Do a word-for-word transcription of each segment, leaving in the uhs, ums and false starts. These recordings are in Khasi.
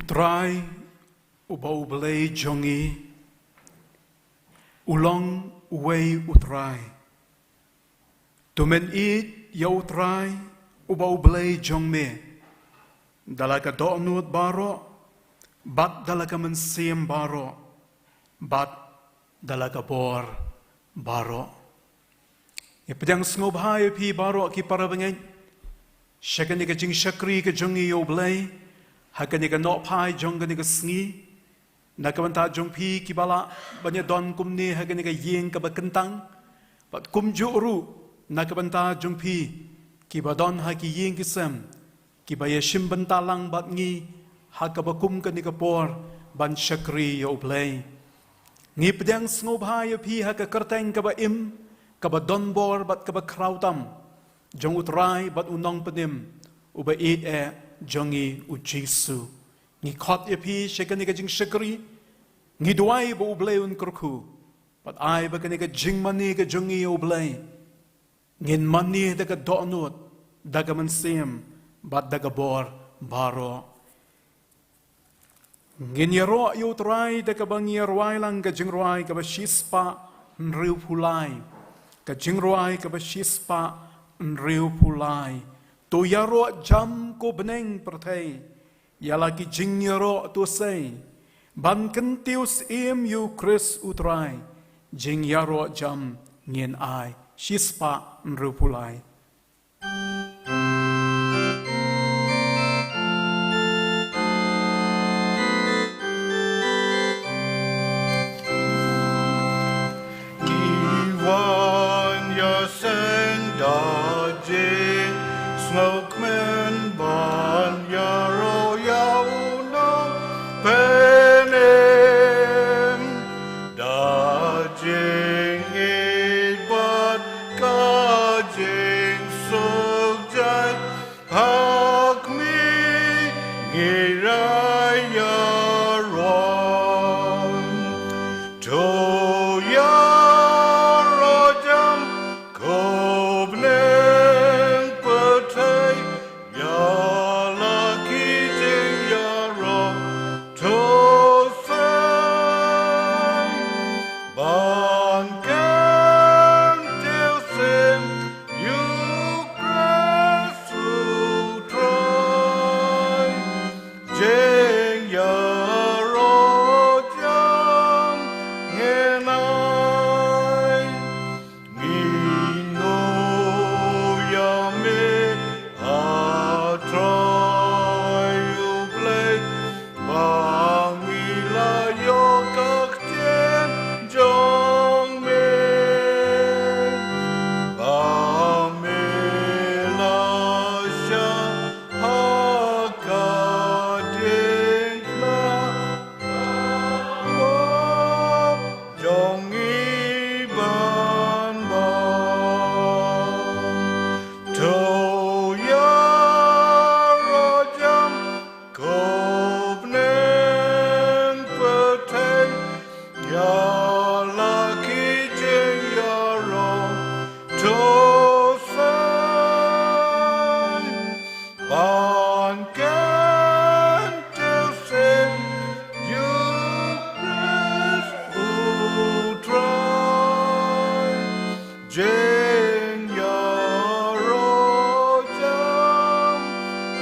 Trai, uba U Blei jong ngi, u long uwei U Trai. To men ïeit ïa U Trai, uba U Blei jong me, da la ka dohnud baroh, bad da la ka mynsiem baroh, bad da la ka bor baroh. Ngi pdiang sngewbha ïa phi baroh ki para bangeit sha kane ka jingshakri ka jong ngi ïa U Blei ha kane ka nohphai jong kane ka sngi. Na ka bynta jong phi kiba lah ban ïadon kumne ha kane ka ïing kaba kyntang, bad kumjuh ruh na ka bynta jong phi kiba don ha ki ïing ki sem, kiba ïashim bynta lang bad ngi ha kaba kum kane ka por ban shakri ïa U Blei. Ngi pdiang sngewbha ïa phi ha ka kyrteng kaba im, kaba donbor bad kaba khraw tam jong U Trai bad U Nongpynim uba ïeit eh jong ngi, U Jisu. Ngi khot ïa phi sha kane ka jingshakri. Ngi duwai ba U Blei un kyrkhu, bad ai ba kane ka jingmane ka jong ngi ïa U Blei, ngin mane da ka dohnud, da ka mynsiem, bad da ka bor baroh. Ngin ïaroh ïa U Trai da kaba ngi ïarwai lang ka jingrwai kaba shispah hynriewphew lai. Ka jingrwai kaba shispah hynriewphew lai. To ïaroh jam ko bneng pyrthei ïa la ki jingïaroh, to sei ban kyntiew syiem ïa U Khrist U Trai. Jingïaroh jam ngin ai. Shispah hynriewphew lai. Ki wan ïaseng da jingsngewkmen ban ïaroh ïa U Nongpynim. Da jingïeit bad ka jingsuk jai ha khmih ngi rai ïaroh. To ïaroh jam ko bneng pyrthei ïa la ki jingïaroh, to sei ban kyntiew syiem ïa U Khrist U Trai. Jingïaroh jam ngin ai. Ngi ïoh ïa me, A Trai U Blei, ba ngi la ïoh ka ktien jong me, ba me la shah ha ka diengphna jong ngi ban bam. To ïaroh jam ko bneng pyrthei ïa la ki jingïaroh, to sei ban kyntiew syiem ïa U Khrist U Trai. Jingïaroh jam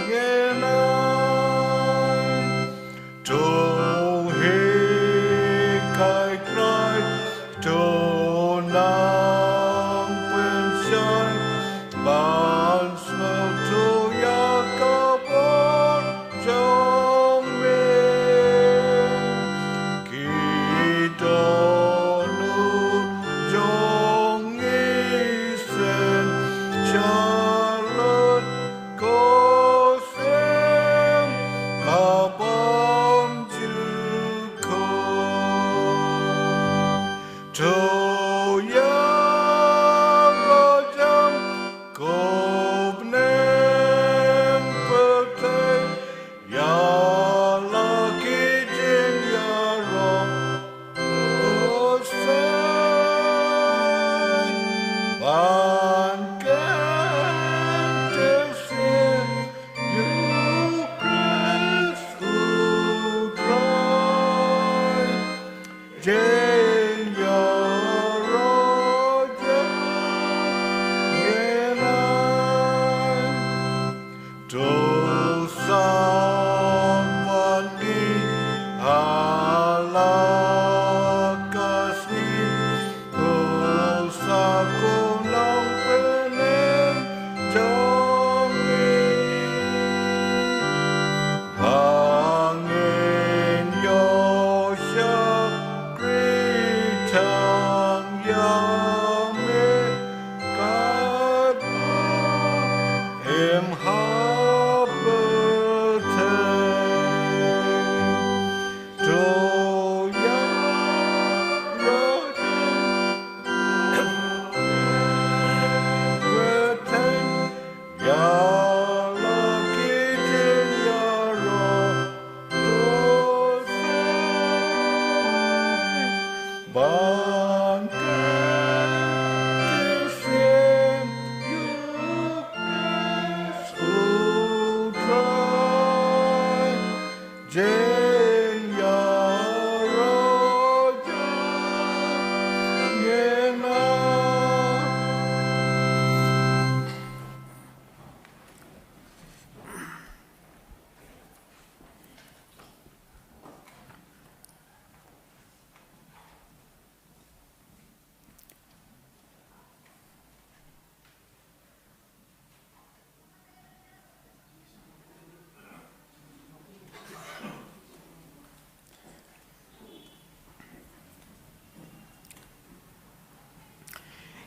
ngin ai. To hikai Trai, to nang pynshai ban sngewthuh ïa ka bor jong me. Ki dohnud jong ngi shen sha lut ko sien ka bym ju khum. To ïaroh jam ko bneng pyrthei ïa la ki jingïaroh, to sei ban kyntiew syiem ïa U Khrist U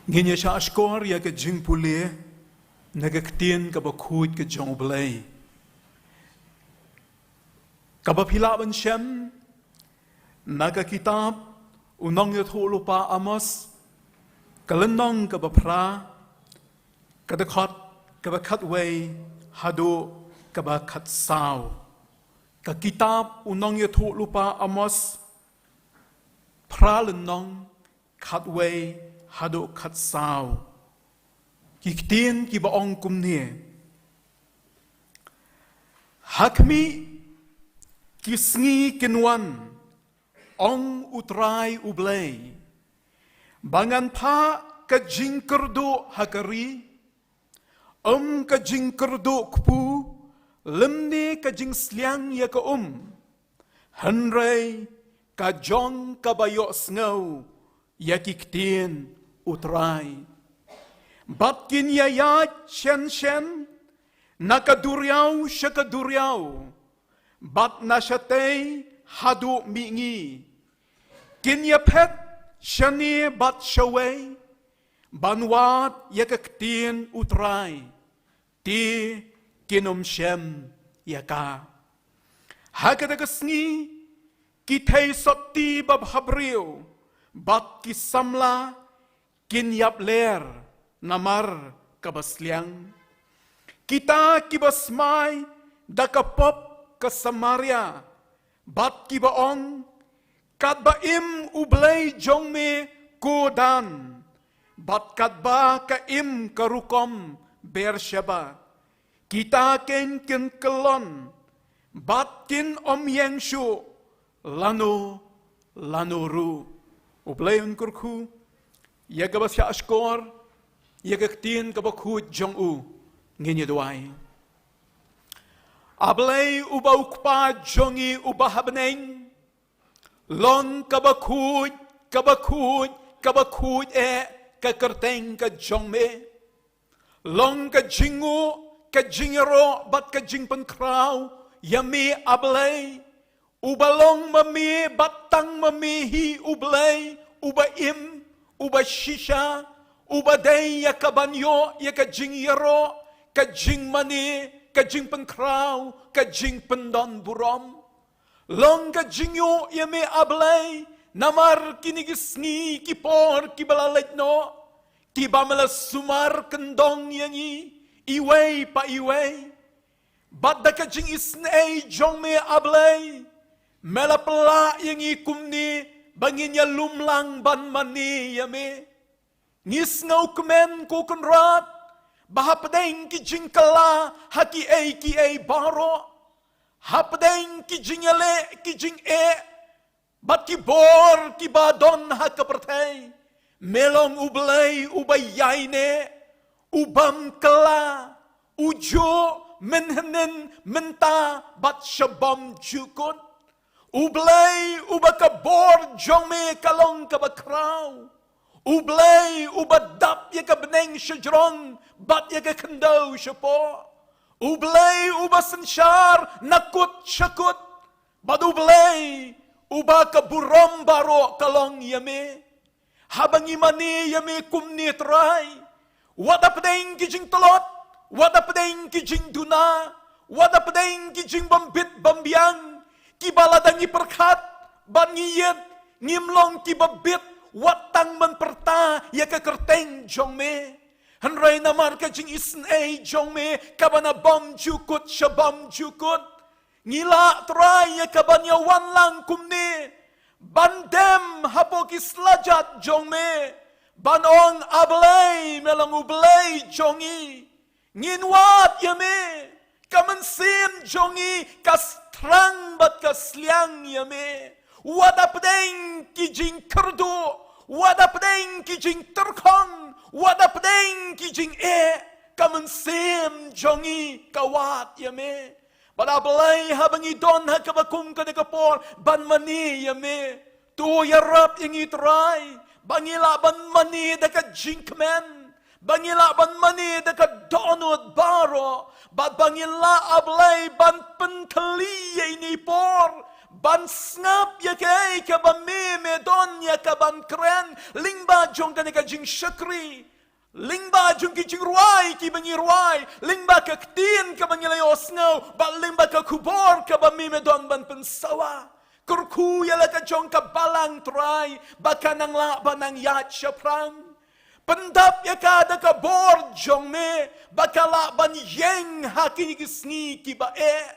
Ngin ïa shah shkor ïa ka jingpule na ka ktien kaba khuid ka jong U Blei, kaba phi lah ban shem na ka kitab u nongïathuh lypa Amos, ka lynnong kaba phra, ka dkhot kaba khatwei haduh kaba khatsaw. Ka kitab u nongïathuh lypa Amos, phra lynnong, khatwei haduh khatsaw. Ki ktien kiba ong kumne: Ha khmih, ki sngi kin wan, ong U Trai U Blei, ba ngan phah ka jingkyrduh ha ka ri, ym ka jingkyrduh kpu, lymne ka jingsliang ïa ka um, hynrei ka jong kaba ïohsngew ïa ki ktien U Trai. Bad kin ïa ïaid shen shen, na ka duriaw sha ka duriaw, bad na shatei haduh mihngi. Kin ïa phet shane bad shawei, ban wad ïa ka ktien U Trai, te kin ym shem ïa ka. Ha kata ka sngi, ki theisotti babhabriew bad ki samla kin ïapler namar kaba sliang. Kita kiba smai da ka pop ka Samaria, bad kiba ong: Katba im U Blei jong me, ko Dan, bad katba ka im ka rukom Beersheba, kita keiñ kin kyllon bad kin ym ïeng shuh lano lano ruh. U Blei un kyrkhu ïa kaba shah shkor ïa ka ktien kaba khuid jong u. Ngin ïa duwai. A Blei uba U Kpa jong ngi uba ha bneng, long kaba khuid, kaba khuid, kaba khuid eh ka kyrteng ka jong me. Long ka jingnguh, ka jingïaroh bad ka jingpynkhraw ïa me, A Blei, uba long ma me bad tang ma me hi U Blei, uba im, uba shisha, uba dei ïa kaban ïoh ïa ka jingïaroh, ka jingmane, ka jingpynkhraw, ka jingpyndonburom. Long ka jingïoh ïa me, A Blei, namar kine ki sngi ki por kiba la leit noh, kiba me la sumar kyndong ïa ngi iwei pa iwei. Bad da ka jingisynei jong me, A Blei, me la pynlah ïa ngi kumne ba ngin ïalum lang ban mane ïa me. Ngi sngewkmen, ko Kynrad, ba hapdeng ki jingkylla ha kiei kiei baroh, hapdeng ki jingïaleh, ki jingeh bad ki bor kiba don ha ka pyrthei, me long U Blei uba ïaineh, ubym kylla, ujuh mynhynnin mynta bad sha bymjukut. U Blei uba ka bor jong me ka long kaba khraw. U Blei uba dap ïa ka bneng shajrong bad ïa ka khyndew shapoh. U Blei uba synshar na kut sha kut. Bad U Blei uba ka burom baroh ka long ïa me. Haba ngi mane ïa me kumne, Trai, wat hapdeng ki jingtlot, wat hapdeng ki jingduna, wat hapdeng ki jingbym bit bym biang kiba lada ngi pyrkhat bad ngi ïeit, ngim long kiba bit wat tang ban pyrta ïa ka kyrteng jong me. Hynrei namar ka jingisynei jong me kaba na bymjukut sha bymjukut, ngi lah, Trai, ïa kaban ïawan lang kumne Ban dem hapoh ki slajat jong me, ban ong, A Blei, me long U Blei jong ngi. Ngin wad ïa me. Ka mynsiem jong ngi ka strang bad ka sliang ïa me. Wat hapdeng ki jingkyrduh, wat hapdeng ki jingtyrkhong, wat hapdeng ki jingeh, ka mynsiem jong ngi ka wad ïa me. Bad A Blei, haba ngi don ha kaba kum kane ka por ban mane ïa me, to ïarap ïa ngi Trai, ba ngi lah ban mane da ka jingkmen, ba ngi lah ban mane da ka dohnud baroh, bad ba ngi lah, A Blei, ban pyntylli ïa ine i por, ban sngap ïa kaei kaba me, me don ïa ka ban kren lyngba jong kane ka jingshakri, lyngba jong ki jingrwai kiba ngi rwai, lyngba ka ktien kaba ngi la ïohsngew, bad lyngba ka khubor kaba me, me don ban pynsawa. Kyrkhu ïa la ka jong ka balang Trai, ba kan nang lah ban nang ïaid shaphrang. Pyndap ïa ka da ka bor jong me, ba ka lah ban ïeng ha kine ki sngi kiba eh.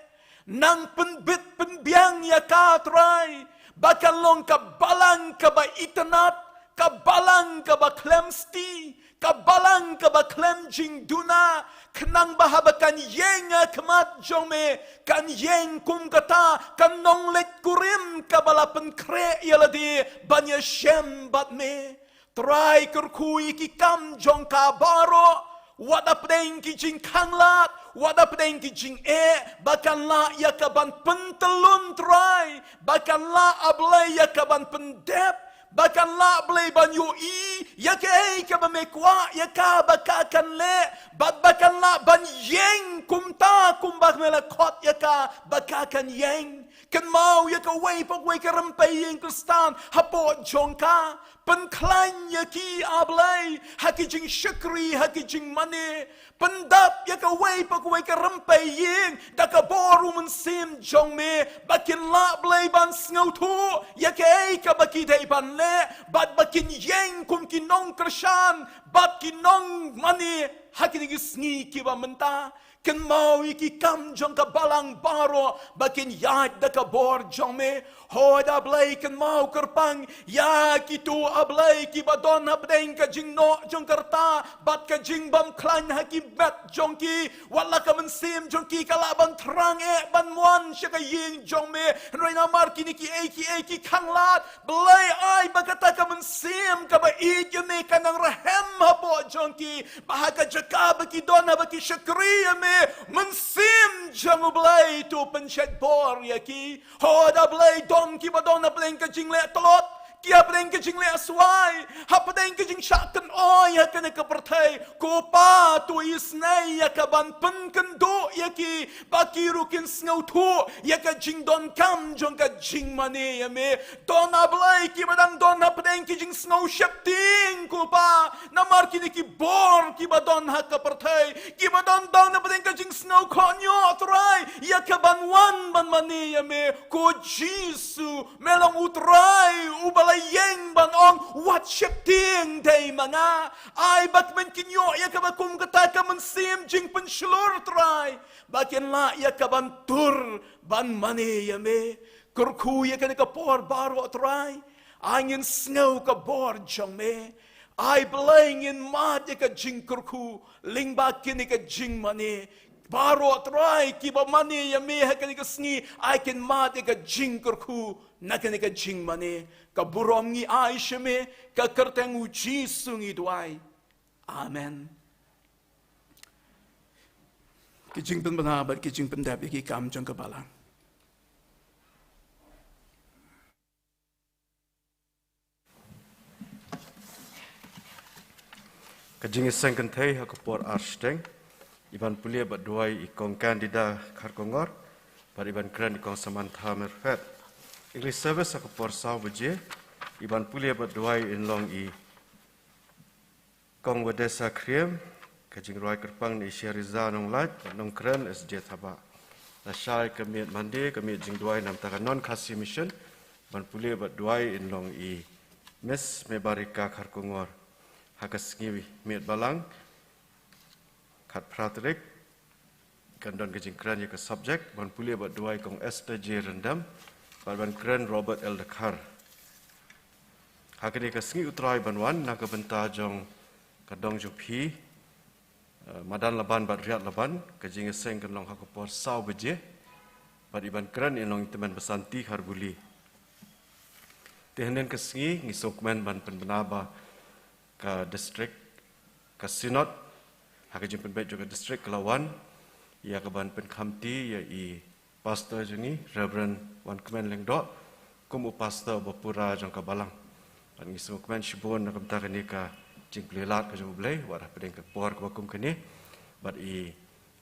Nang pynbit pynbiang ïa ka Trai, ba kan long ka balang kaba itynnad, ka balang kaba khlem sti, ka balang kaba khlem jingduna, khnang ba haba kan ïeng ha khmat jong me, kan ïeng kum kata ka nongleit kurim kaba la pynkhreh ïa lade ban ïashem bad me. Trai, kyrkhu ïa ki kam jong ka baroh, wat hapdeng ki jingkhanglad, wat hapdeng ki jingeh, ba kan lah ïa ka ban pyntyllun Trai, ba kan lah, A Blei, ïa ka ban pyndep, ba kan lah, Blei, ban ïohi ïa kaei kaba me kwah ïa ka ba ka kan leh, bad ba kan lah ban ïeng kumta kumba me la khot ïa ka ba ka kan ïeng. Kynmaw ïa kawei pa kawei ka rympei ïing Khristan hapoh jong ka. Pynkhlaiñ ïa ki, A Blei, ha ki jingshakri, ha ki jingmane. Pyndap ïa kawei pa kawei ka rympei ïing da ka bor U Mynsiem jong me, ba kin lah, Blei, ban sngewthuh ïa kaei kaba ki dei ban leh, bad ba kin ïeng kum ki nongkyrshan bad ki nongmane ha kine ki sngi kiba mynta. Kynmaw ïa ki kam jong ka balang baroh ba kin ïaid da ka bor jong me. Hooid, A Blei, kynmaw kyrpang ïa kito, A Blei, kiba don hapdeng ka jingnoh jong ka rta bad ka jingbymkhlaiñ ha ki met jong ki. Wat la ka mynsiem jong ki ka lah ban thrang eh ban wan sha ka ïing jong me, hynrei namar kine kiei kiei ki khanglad, Blei, ai ba kata ka mynsiem kaba ïeit ïa me kan nang rhem hapoh jong ki. Ba ha ka jaka ba ki don haba ki shakri ïa me, Mynsiem jong U Blei, to pynshet bor ïa ki. Hooid, A Blei, don kiba don hapdeng ka jingleh tlot, ki hapdeng ka jingleh swai, hapdeng ka jingshah kynoi ha kane ka pyrthei. Ko Pa, to isynei ïa ka ban pynkynduh ïa ki, ba ki ruh kin sngewthuh ïa ka jingdonkam jong ka jingmane ïa me. Don, A Blei, kiba dang don hapdeng ki jingsngew sheptieng, ko Pa, namar kine ki bor kiba don ha ka pyrthei, kiba don dang na pdeng ka jingsngew khohñioh, Trai, ïa ka ban wan ban mane ïa me. Ko Jisu, me long U Trai uba la ïeng ban ong, wat sheptieng, dei ma nga. Ai ba kmen kin ïoh ïa kaba kum kata ka mynsiem jingpynshlur, Trai, ba kin lah ïa ka ban tur ban mane ïa me. Kyrkhu ïa kane ka por baroh, Trai, ai ngin sngew ka bor jong me. Ai Blei, ngin mad ïa ka jingkyrkhu lyngba kane ka jingmane. Baroh, Trai, kiba mane ïa me ha kane ka sngi, ai kin mad ïa ka jingkyrkhu na kane ka jingmane. Ka burom ngi ai sha me, ka kyrteng U Jisu ngi duwai. Amen. Ki jingpynbna bad ki jingpyndep ïa ki kam jong ka balang. Ka jingïaseng kynthei ha ka por ar shiteng, i ban pule bad duwai i Kong Candida Kharkongor, bad i ban kren i Kong Samantha Myrfet. English service ha ka por saw baje, i ban pule bad duwai in long i Kong Wadesa Khriem, ka jingrwai kyrpang na i Sheriza Nonglait, bad nongkren S J Thabah. Lashai ka miet Monday, ka miet jingduwai na bynta ka Non Khasi Mission, ban pule bad duwai in long i Miss Mebarika Kharkongor. Ha ka sngi miet balang, khatphra tarik, kan don ka jingkren ïa ka subject, ban pule bad duwai Kong Esther J Ryndem, bad ban kren Robert L Dkhar. Ha kane ka sngi U Trai ban wan na ka bynta jong ka dong jong phi, eh, madan Laban bad Riat Laban, ka jingïaseng kan long ha ka por saw baje, bad i ban kren in long i tymmen basanti Kharbuli. Te hynnin ka sngi ngi sngewkmen ban pynbna ba ka district, ka synod, ha ka jingpynbeit jong ka district ka la wan ïa ka ban pynkhamti ïa i pastor jong ngi, Reverend Wankmen Lyngdoh, kum u pastor ba pura jong ka balang. Bad ngi sngewkmen shibun na ka bynta kane ka jingplie lad ka jong U Blei wat hapdeng ka por kaba kum kane. Bad i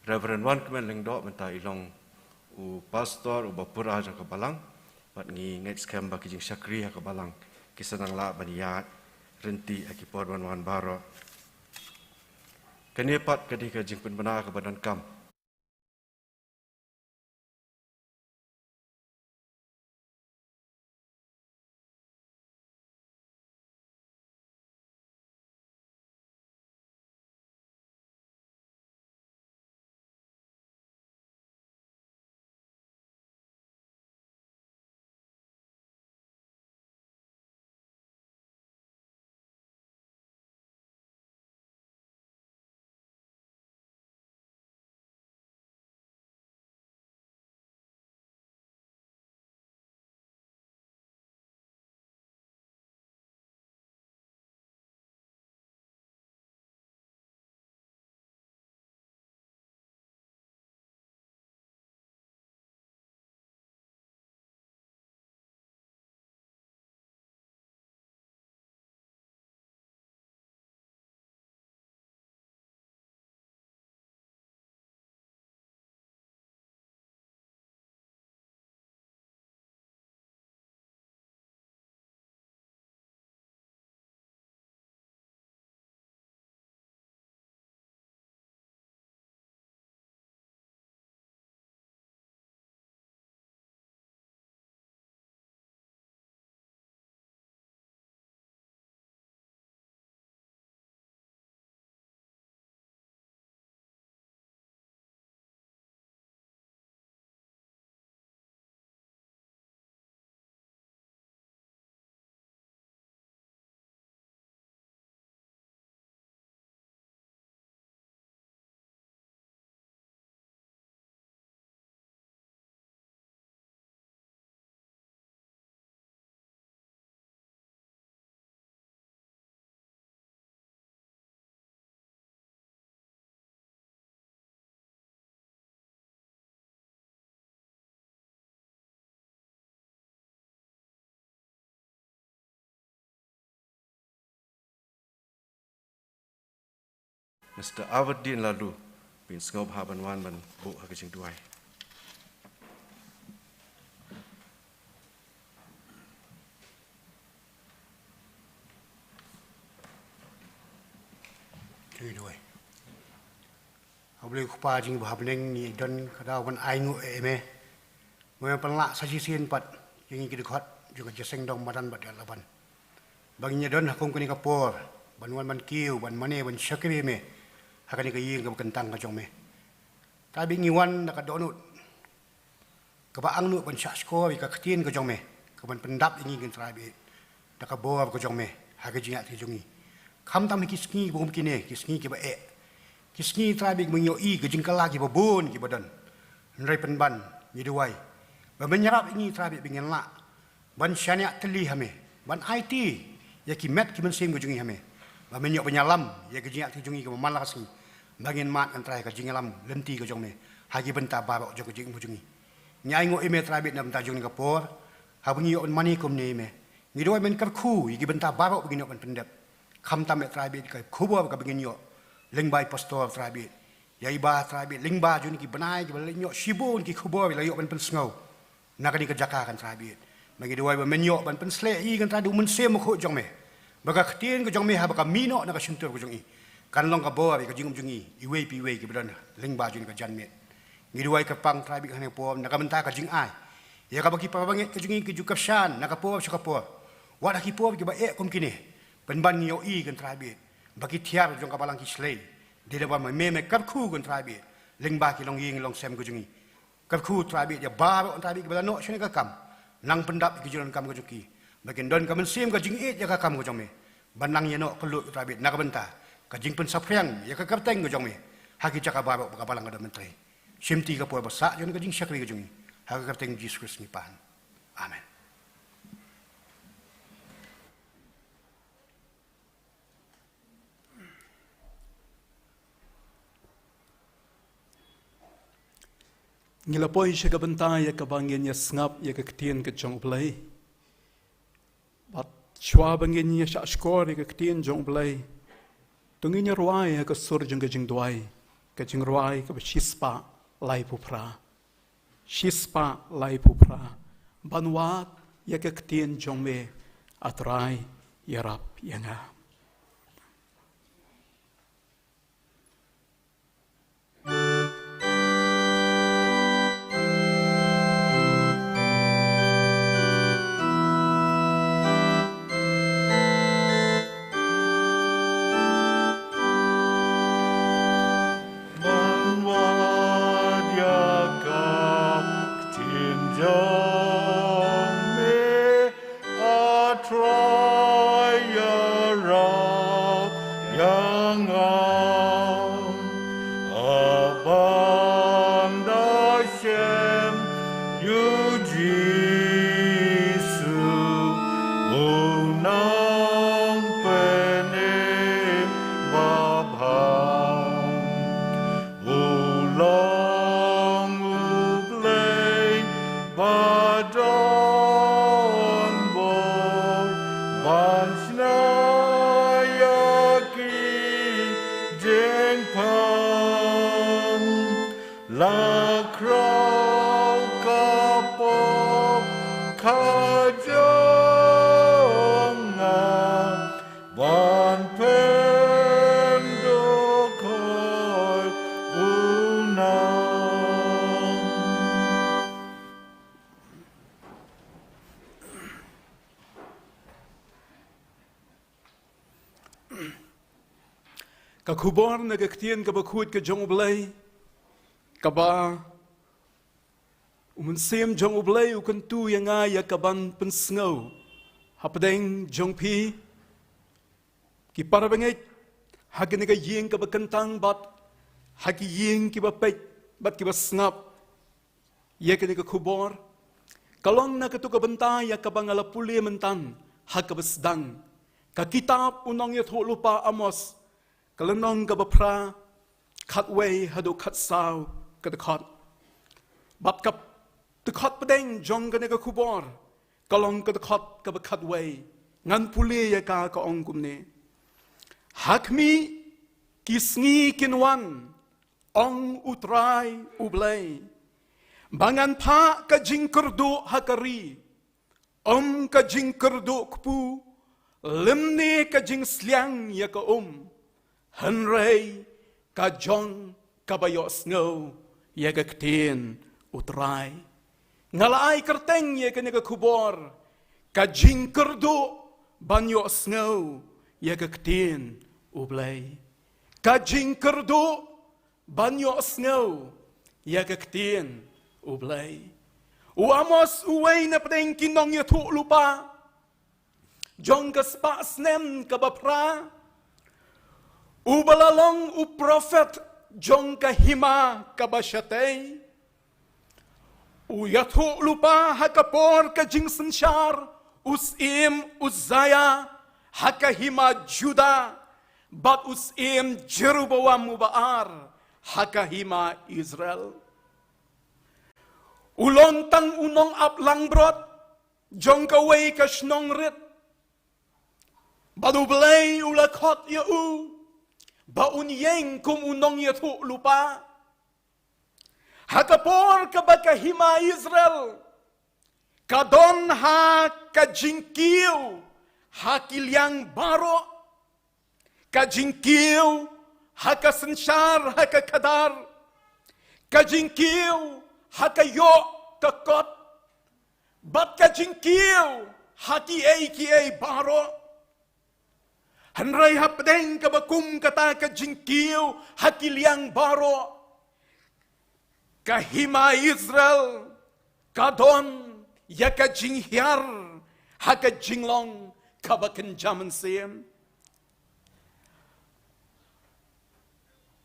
Reverend Wankmen Lyngdoh mynta i long u pastor uba pura jong ka balang. Bad ngi ngeit skhem ba ki jingshakri ha ka balang ki sa nang lah ban ïaid ryntih ha ki por ban wan baroh. Kane pat ka dei ka jingpynbna kaba donkam. Mister Aberdeen Laloo, phin sngewbha ban wan ban buh ha ka jingduwai. Jingduwai. A Blei Kpa jong ngi ba ha bneng, ngi don ka daw ban ainguh ïa me. Mo ïa pynlah sa shisien pat ïa ngi ki dkhot jong ka jingïaseng dong madan bad Riat Laban. Ba ngin ïa don ha kum kane ka por ban wan ban kiew, ban mane, ban shakri me ha kane ka ïing kaba kyntang ka jong me. Trai bad ngi wan da ka dohnud kaba angnud ban shahshkor ïa ka ktien ka jong me, kaban pyndap ïa ngi, ko Trai bad, da ka bor ka jong me ha ka jingïaid lynti jong ngi. Khamtam ha ki sngi ba kum kine, ki sngi kiba eh, ki sngi, Trai bad, ba ngi ïohi ka jingkylla kiba bun kiba don. Hynrei pynban ngi duwai ba men ïarap ïa ngi, Trai bad, ba ngin lah ban shaniah tylli ha me, ban aiti ïa ki met ki mynsiem ka jong ngi ha me, ba men ïoh ban ïalam ïa ka jingïaid lynti jong ngi kaba man la ka sngi, ba ngin mad, ko Trai, ka jingïalam lynti ka jong me ha ki bynta baroh jong ka jingim ka jong ngi. Ngi ainguh ïa me, Trai bad, na ka bynta jong kane ka por, haba ngi ïoh ban mane kumne ïa me. Ngi duwai men kyrkhu ïa ki bynta baroh ba ngin ïoh ban pyndep. Khamtam, ko Trai bad, ka khubor kaba ngin ïoh lyngba i pastor, Trai bad, ïa i Bah, Trai bad, lyngba jong ki bnai kiba la leit, ngi ïoh shibun ki khubor ba la ïoh ban pynsngew na kane ka jaka, ko Trai bad. Ba ngi duwai ba men ïoh ban pynshlur ïa i, ko Trai, da u Mynsiem Bakhuid jong me, ba ka ktien ka jong me haba ka mih noh na ka shyntur ka jong i, kan long ka bor ïa ka jingim jong i, iwei pa iwei kiba don lyngba jong ka janmiet. Ngi duwai kyrpang, Trai bad, ha kane ka por na ka bynta ka jingai ïa kaba ki parabangeit ka jong ngi ki ju kyrshan na ka por sha ka por, wat ha ki por kiba eh kum kine. Pynban ngi ïohi, ko Trai bad, ba ki thiar jong ka balang ki shlei. Dei namar me, me kyrkhu, ko Trai bad, lyngba ki longïing longsem ka jong ngi. Kyrkhu, Trai bad, ïa baroh, Trai bad, kiba la noh shane ka kam, nang pyndap ïa ka jingdonkam ka jong ki. ba kin don ka mynsiem ka jingïeit ïa ka kam ka jong me, ban nang ïa noh ka lut u trai bit na ka bynta ka jingpynsaphriang ïa ka kyrteng ka jong me ha ki jaka baroh ba ka balang ka don ban trei. Shimti ka por ba sah jong ka jingshakri ka jong ngi, ha ka kyrteng Jisu Khrist ngi pan. Amen. Ngi la poi sha ka bynta ïa kaba ngin ïa sngap ïa ka ktien ka jong U Blei. Bad shuwa ba ngin ïa shah shkor ïa ka ktien jong U Blei, to ngin ïa rwai ha ka sur jong ka jingduwai, ka jingrwai kaba shispah laiphew phra. Shispah laiphew phra. Ban wad ïa ka ktien jong me, A Trai, ïarap ïa nga. Ban wad ïa ka ktien jong me, A Trai, ïarap ïa nga. A ban da shem ïa U Jisu, u nongpynim babha. U long U Blei ba don bor, ban shna ïa ki jingpang. La khraw ka pop ka jong nga, ban pyndukoi u nong. Ka khubor na ka ktien kaba khuid ka jong U Blei, kaba U Mynsiem jong U Blei u kyntu ïa nga ïa kaban pynsngew hapdeng jong phi ki para bangeit, ha kane ka ïing kaba kyntang bad ha ki ïing kiba peit bad kiba sngap ïa kane ka khubor. Ka long na katu ka bynta ïa kaba nga la pule mynta ha kaba sdang, ka kitab u nongïathuhlypa Amos, ka lynnong kaba phra, khatwei haduh khatsaw ka dkhot. Bad ka dkhot pdeng jong kane ka khubor ka long ka dkhot kaba khatwei. Ngan pule ïa ka, ka ong kumne: Ha khmih, ki sngi kin wan, ong U Trai U Blei, ba ngan phah ka jingkyrduh ha ka ri, ym ka jingkyrduh kpu, lymne ka jingsliang ïa ka um, hynrei ka jong kaba ïohsngew ïa ka ktien U Trai. Nga la ai kyrteng ïa kane ka khubor, ka jingkyrduh ban ïohsngew ïa ka ktien U Blei. Ka jingkyrduh ban ïohsngew ïa ka ktien U Blei. U Amos, uwei na pdeng ki nongïathuhlypa jong ka spah snem kaba phra, uba la long u prophet jong ka hima kaba shatei, u ïathuhlypa ha ka por ka jingsynshar u syiem Usaïah ha ka hima Judah, bad u syiem Jeroboam uba ar ha ka hima Israel. U long tang u nongap langbrot jong kawei ka shnong rit, bad U Blei u la khot ïa u ba un ïeng kum u nongïathuhlypa. Ha ka por kaba ka hima Israel ka don ha ka jingkiew ha ki liang baroh, ka jingkiew ha ka synshar ha ka khadar, ka jingkiew ha ka ïoh ka kot, bad ka jingkiew ha kiei kiei baroh. Hynrei hapdeng kaba kum kata ka jingkiew ha ki liang baroh, ka hima Israel ka don ïa ka jinghiar ha ka jinglong kaba kynja mynsiem.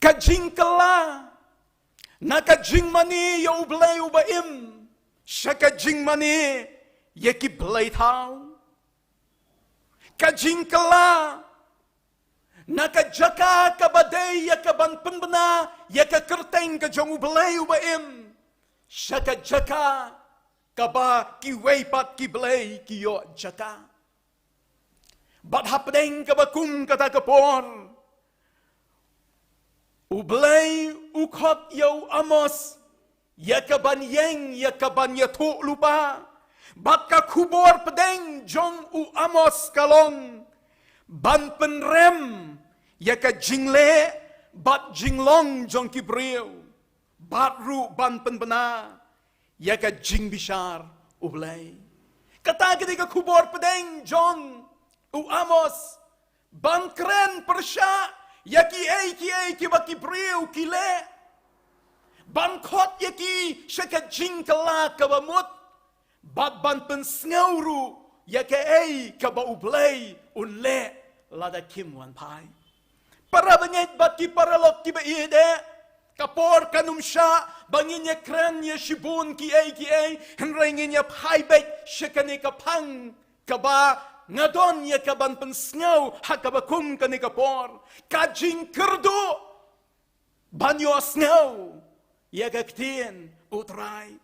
Ka jingkylla na ka jingmane ïa U Blei uba im sha ka jingmane ïa ki blei thaw. Ka jingkylla na ka jaka kaba dei ïa kaban pynbna ïa ka kyrteng ka jong U Blei uba im sha ka jaka kaba kiwei pat ki blei ki ïoh jaka. Bad hapdeng kaba kum kata ka por, U Blei u khot ïa u Amos ïa kaban ïeng, ïa kaban ïathuh lypa. Bad ka khubor pdeng jong u Amos ka long ban pynrem ïa ka jingleh bad jinglong jong ki briew, bad ruh ban pynbna ïa ka jingbishar U Blei. Kata ka dei ka khubor pdeng jong u Amos, ban kren pyrshah ïa kiei kiei kiba ki briew ki leh, ban khot ïa ki sha ka jingkylla kaba mut, bad ban pynsngew ruh ïa kaei kaba U Blei un leh lada kim wan phai. Para bangeit bad ki paralok kiba ïeit, ka por kan ym shah ba ngin ïakren ïa shibun kiei kiei, hynrei ngin ïa phai beit sha kane ka phang kaba nga don ïa kaban pynsngew ha kaba kum kane ka por. Ka jingkyrduh ban ïohsngew ïa ka ktien U Trai.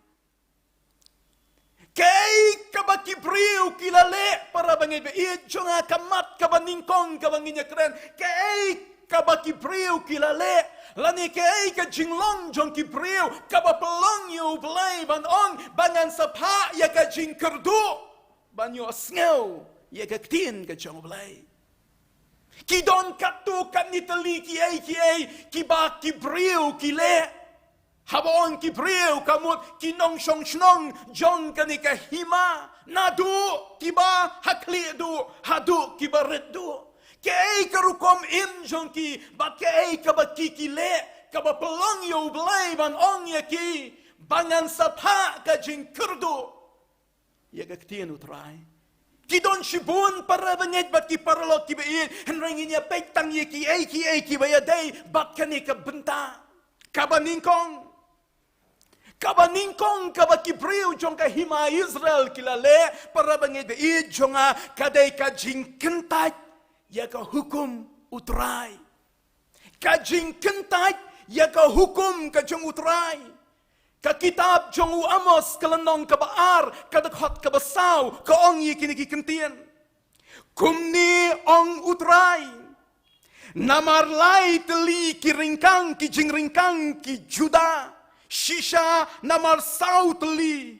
Kaei kaba ki briew ki la leh, para bangeit ba ïeit jong nga, ka mat kaba nyngkong kaba ngin ïakren. Kaei kaba ki briew ki la leh, lane kaei ka jinglong jong ki briew kaba pynlong ïa U Blei ban ong ba ngan sa phah ïa ka jingkyrduh ban ïohsngew ïa ka ktien ka jong U Blei. Ki don katto katne tylli kiei kiei kiba ki briew ki leh. Haba ong ki briew, ka mut ki nongshong shnong jong kane ka hima, naduh kiba ha khlieh duh haduh kiba rit duh. Kaei ka rukom im jong ki bad kaei kaba ki ki leh kaba pynlong ïa U Blei ban ong ïa ki ba ngan sa phah ka jingkyrduh ïa ka ktien U Trai. Ki don shibun, para bangeit bad ki paralok kiba ïeit, hynrei ngin ïa peit tang ïa kiei kiei kiba ïadei bad kane ka bynta. Kaba nyngkong, kaba nyngkong kaba ki briew jong ka hima Israel ki la leh, para bangeit ba ïeit jong nga, ka dei ka jingkyntait ïa ka hukum U Trai. Ka jingkyntait ïa ka hukum ka jong U Trai. Ka kitab jong u Amos ka lynnong kaba ar, ka dkhot kaba saw, ka ong ïa kine ki kyntien. Kumne ong U Trai: Namar lai tylli ki ryngkang, ki jingryngkang ki Juda, shisha namar saw tylli,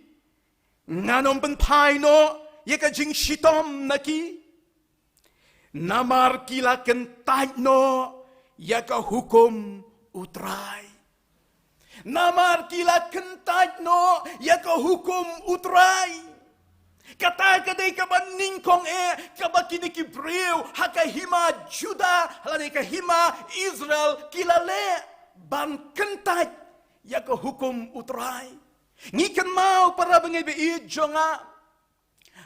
ngan ym pynphai noh ïa ka jingshitom na ki. Namar ki la kyntait noh ïa ka hukum U Trai. Namar ki la kyntait noh ïa ka hukum U Trai. Kata ka dei kaba nyngkong eh kaba kine ki briew ha ka hima Juda lane ka hima Israel ki la leh, ban kyntait ïa ka hukum U Trai. Ngi kynmaw, para bangeit ba ïeit jong nga,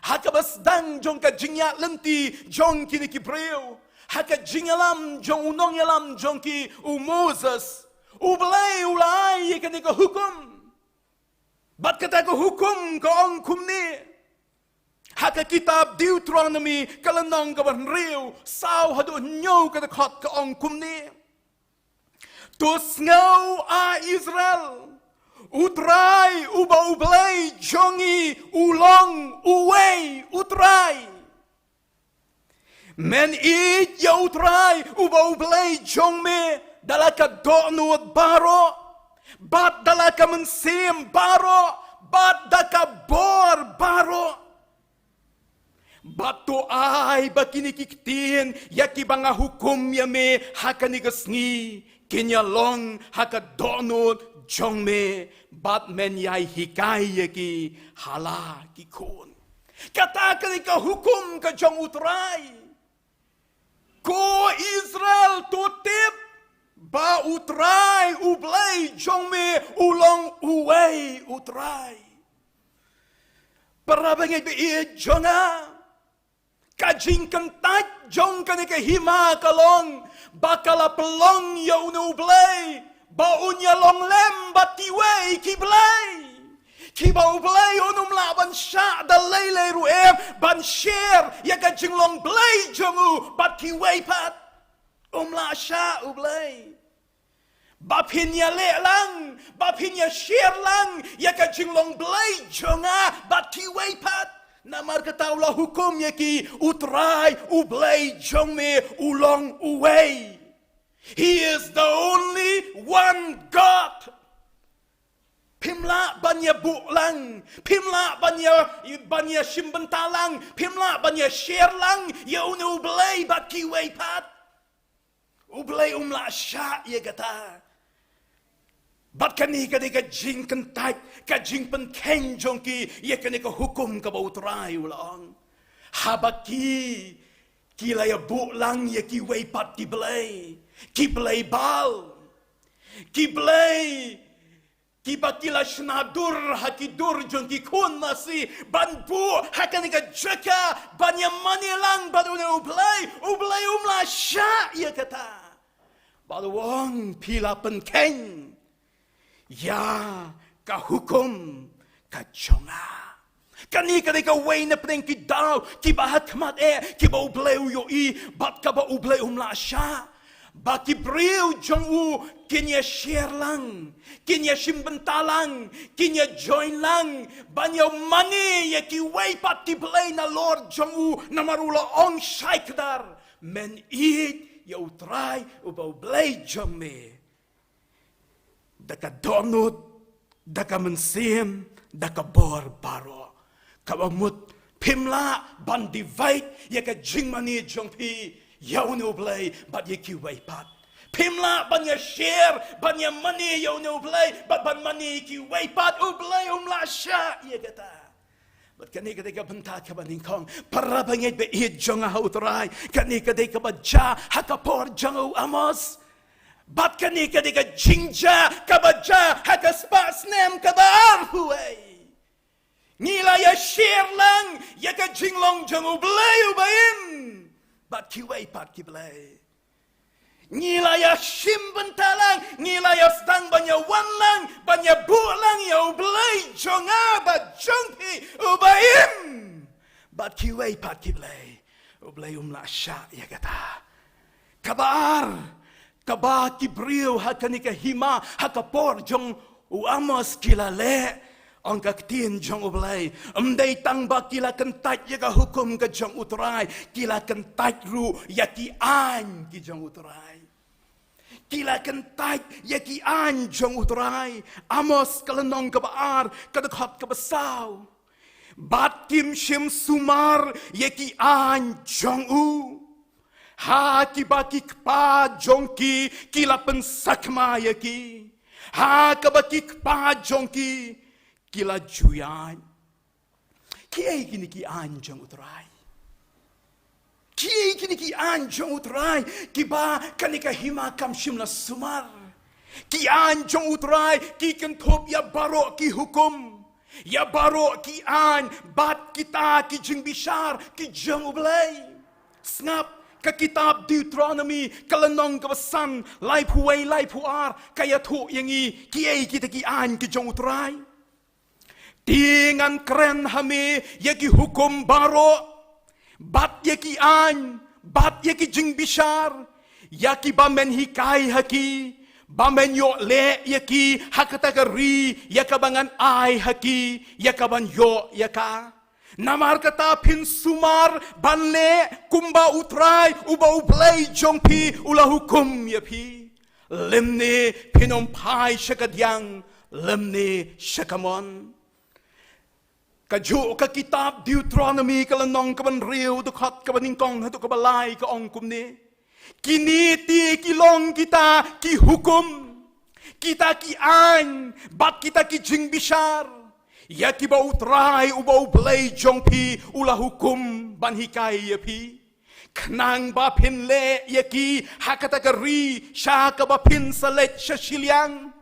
ha kaba sdang jong ka jingïaid lynti jong kine ki briew, ha ka jingïalam jong u nongïalam jong ki, u Moses, U Blei u la ai ïa kane ka hukum. Bad kata ka hukum ka ong kumne, ha ka kitab Deuteronomy ka lynnong kaba hynriew, saw haduh hynñiew, ka dkhot ka ong kumne: To sngew, A Israel, U Trai uba U Blei jong ngi u long uwei U Trai. Men ïeit ïa U Trai uba U Blei jong me da la ka dohnud baroh, bad da la ka mynsiem baroh, bad da ka bor baroh. Bad to ai ba kine ki ktien ïa kiba nga hukum ïa me ha kane ka sngi kin ïa long ha ka dohnud jong me, bad men ïai hikai ïa ki ha la ki khun. Kata ka dei ka hukum ka jong U Trai. Ko Israel, to tip ba U Trai U Blei jong me u long uwei U Trai. Para bangeit ba ïeit jong nga, Ka jingkyntait jong kane ka hima ka long ba ka la pynlong ïa une u Blei ba un ïalong lem bad kiwei ki blei. Kiba u Blei un ym lah ban shah da lei lei ruh em ban share ïa ka jinglong Blei jong u bad kiwei pat. Um lah shah u Blei ba phin ïaleh lang, ba phin ïa share lang ïa ka jinglong Blei jong nga bad kiwei pat. Namar kata u la hukum ïa ki, U Trai u Blei jong me u long uwei. He is the only one God. Phim lah ban ïa buh lang, phim lah ban ïa, ban ïa shim bynta lang, phim lah ban ïa share lang ïa une u Blei bad kiwei pat. U Blei um lah shah ïa kata. Bad kane ka dei ka jingkyntait, ka jingpynkheiñ jong ki ïa kane ka hukum kaba U Trai u la ong. Haba ki, ki la ïa buh lang ïa kiwei pat ki blei, ki blei Baal, ki blei kiba ki la shna dur ha ki dur jong ki khun masi ban buh ha kane ka jaka ban ïa mane lang bad une u Blei, u Blei um lah shah ïa kata. Bad u ong phi la pynkheiñ ïa ka hukum ka jong nga. Kane ka dei kawei na pdeng ki daw kiba ha khmat eh kiba u Blei u ïohi bad kaba u Blei um lah shah. Ba ki briew jong u kin ïa share lang, kin ïa shim bynta lang, kin ïa join lang ban ïa mane ïa kiwei pat ki blei nalor jong u, namar u la ong shai kdar, men ïeit ïa u Trai uba u Blei jong me da ka dohnud, da ka mynsiem, da ka bor baroh. Kaba mut phim lah ban divide ïa ka jingmane jong phi ïa une u Blei bad ïa kiwei pat. Phim lah ban ïa share, ban ïa mane ïa une u Blei bad ban mane ïa kiwei pat. U Blei um lah shah ïa kata. Bad kane ka dei ka bynta kaba nyngkong, para bangeit ba ïeit jong nga ha u Trai. Kane ka dei kaba jia ha ka por jong u Amos. Bad kane ka dei ka jingjia kaba jia ha ka spah snem kaba arphew wei. Ngi la ïa share lang ïa ka jinglong jong u Blei uba im bad kiwei pat ki blei. Ngi la ïa shim bynta lang, ngi la ïa sdang ban ïa wan lang, ban ïa buh lang ïa u Blei jong nga bad jong phi uba im bad kiwei pat ki blei. U Blei um lah shah ïa kata. Kaba ar, kaba ki briew ha kane ka hima ha ka por jong u Amos ki la leh, ong ka ktien jong u Blei, ym dei tang ba ki la kyntait ïa ka hukum ka jong u Trai, ki la kyntait ruh ïa ki aiñ ki jong u Trai. Ki la kyntait ïa ki aiñ jong u Trai. Amos ka lynnong kaba ar, ka dkhot kaba saw. Bad kim shym sumar ïa ki aiñ jong u, ha kiba ki kpa jong ki ki la pynsakma ïa ki, ha kaba ki kpa jong ki ki la ju ïaid. Kiei kine ki aiñ jong u Trai? Kiei kine ki aiñ jong u Trai kiba kane ka hima kam shym la sumar? Ki aiñ jong u Trai ki kynthup ïa baroh ki hukum, ïa baroh ki aiñ bad kita ki jingbishar ki jong u Blei. Sngap ka kitab Deuteronomy ka lynnong kaba san, laiphew wei, laiphew ar, ka ïathuh ïa ngi kiei kita ki aiñ ki jong u Trai. Te ngan kren ha me ïa ki hukum baroh, bad ïa ki aiñ, bad ïa ki jingbishar, ïa kiba men hikai ha ki, ba men ïoh leh ïa ki ha kata ka ri ïa kaba ngan ai ha ki ïa kaban ïoh ïa ka. Namar kata phin sumar ban leh kumba u Trai uba u Blei jong phi u la hukum ïa phi. Lymne phin ym phai sha kadiang lymne sha kamon. Kajuh ka kitab Deuteronomy ka lynnong kaba hynriew, dkhot kaba nyngkong haduh kaba lai ka ong kumne: Kine te ki long kita ki hukum, kita ki aiñ bad kita ki jingbishar ïa kiba u Trai uba u Blei jong phi u la hukum ban hikai ïa phi, khnang ba phin leh ïa ki ha kata ka ri sha kaba phin sa leit sha shiliang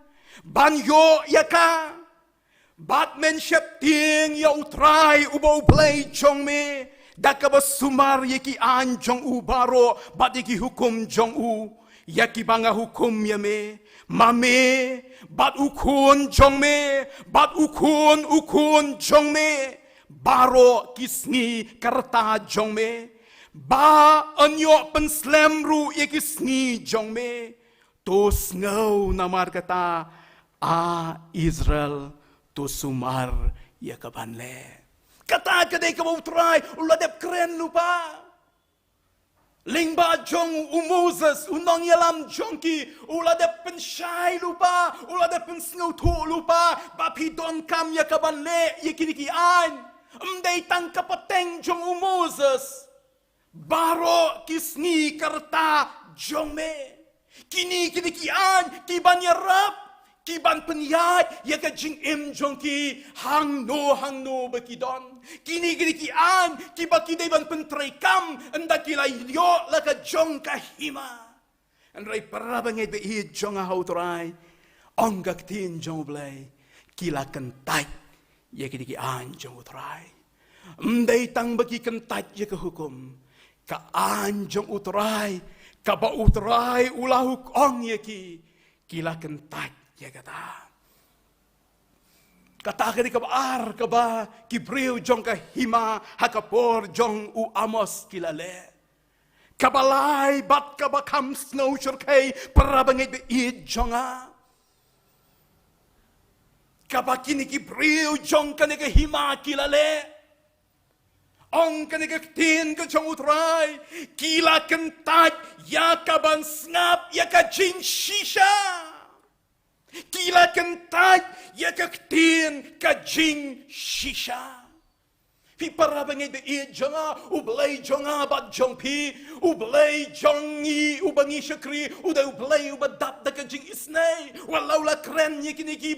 ban ïoh ïa ka. Bad men sheptieng ïa u Trai uba u Blei jong me da kaba sumar ïa ki aiñ jong u baroh bad ïa ki hukum jong u, ïa kiba nga hukum ïa me, ma me bad u khun jong me bad u khun u khun jong me baroh ki sngi ka rta jong me, ba yn ïoh pynslem ruh ïa ki sngi jong me. To sngew namar kata, a Israel, to sumar ïa ka ban leh. Kata ka dei kaba U Trai u la dep kren lypa. Lyngba jong u Moses, u nongïalam jong ki, u la dep pynshai lypa, u la dep pynsngewthuh lypa, ba phi donkam ïa ka ban leh ïa kine ki aiñ. Ym dei tang ka pateng jong u Moses. Baroh ki sngi ka rta jong me. Kine, kine ki aiñ, ki ban ïarap, ki ban pynïaid ïa ka jingim jong ki hangno hangno ba ki don. Kine, kine ki aiñ, kiba ki dei ban pyntreikam, ynda ki la ïoh la ka jong ka hima. Hynrei para bangeit ba ïeit jong nga ha U Trai, ong ka ktien jong U Blei, ki la kyntait ïa kine ki aiñ jong U Trai. Ym dei tang ba ki kyntait ïa ka hukum, ka aiñ jong U Trai, kaba U Trai u la huk ong ïa ki, ki la kyntait ïa kata. Kata ka dei kaba ar, kaba ki briew jong ka hima ha ka por jong u Amos ki la leh. Kaba lai bad kaba kham sngewsyrkhei, para bangeit ba ïeit jong nga, kaba kine ki briew jong kane ka hima ki la leh. Ong kane ka ktien ka jong U Trai, ki la kyntait ïa ka ban sngap ïa ka jingshisha. Ki la kyntait ïa ka ktien ka jingshisha. Phi para bangeit ba ïeit jong nga, U Blei jong nga bad jong phi, U Blei jong ngi uba ngi shakri, u dei U Blei uba dap da ka jingisynei. Wat la u la kren ïa kine ki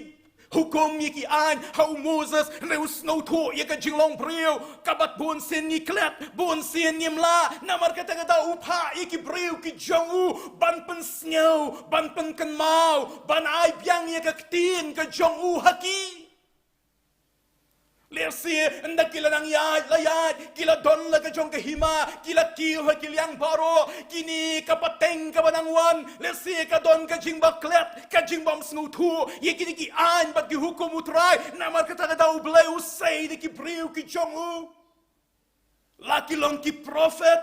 hukum, ïa ki aiñ ha u Moses, hynrei u sngewthuh ïa ka jinglong briew kaba bun sien ngi klet, bun sien ngim lah. Namar kata kata u phah ïa ki briew ki jong u ban pynsngew, ban pynkynmaw, ban ai biang ïa ka ktien ka jong u ha ki. Lehse ynda ki la nang ïaid la ïaid, ki la don la ka jong ka hima, ki la kiew ha ki liang baroh, kine ka pateng kaba nang wan, lehse ka don ka jingbaklet, ka jingbymsngewthuh ïa kine ki aiñ bad ki hukum U Trai. Namar kata kata U Blei u sei da ki briew ki jong u, la ki long ki prophet,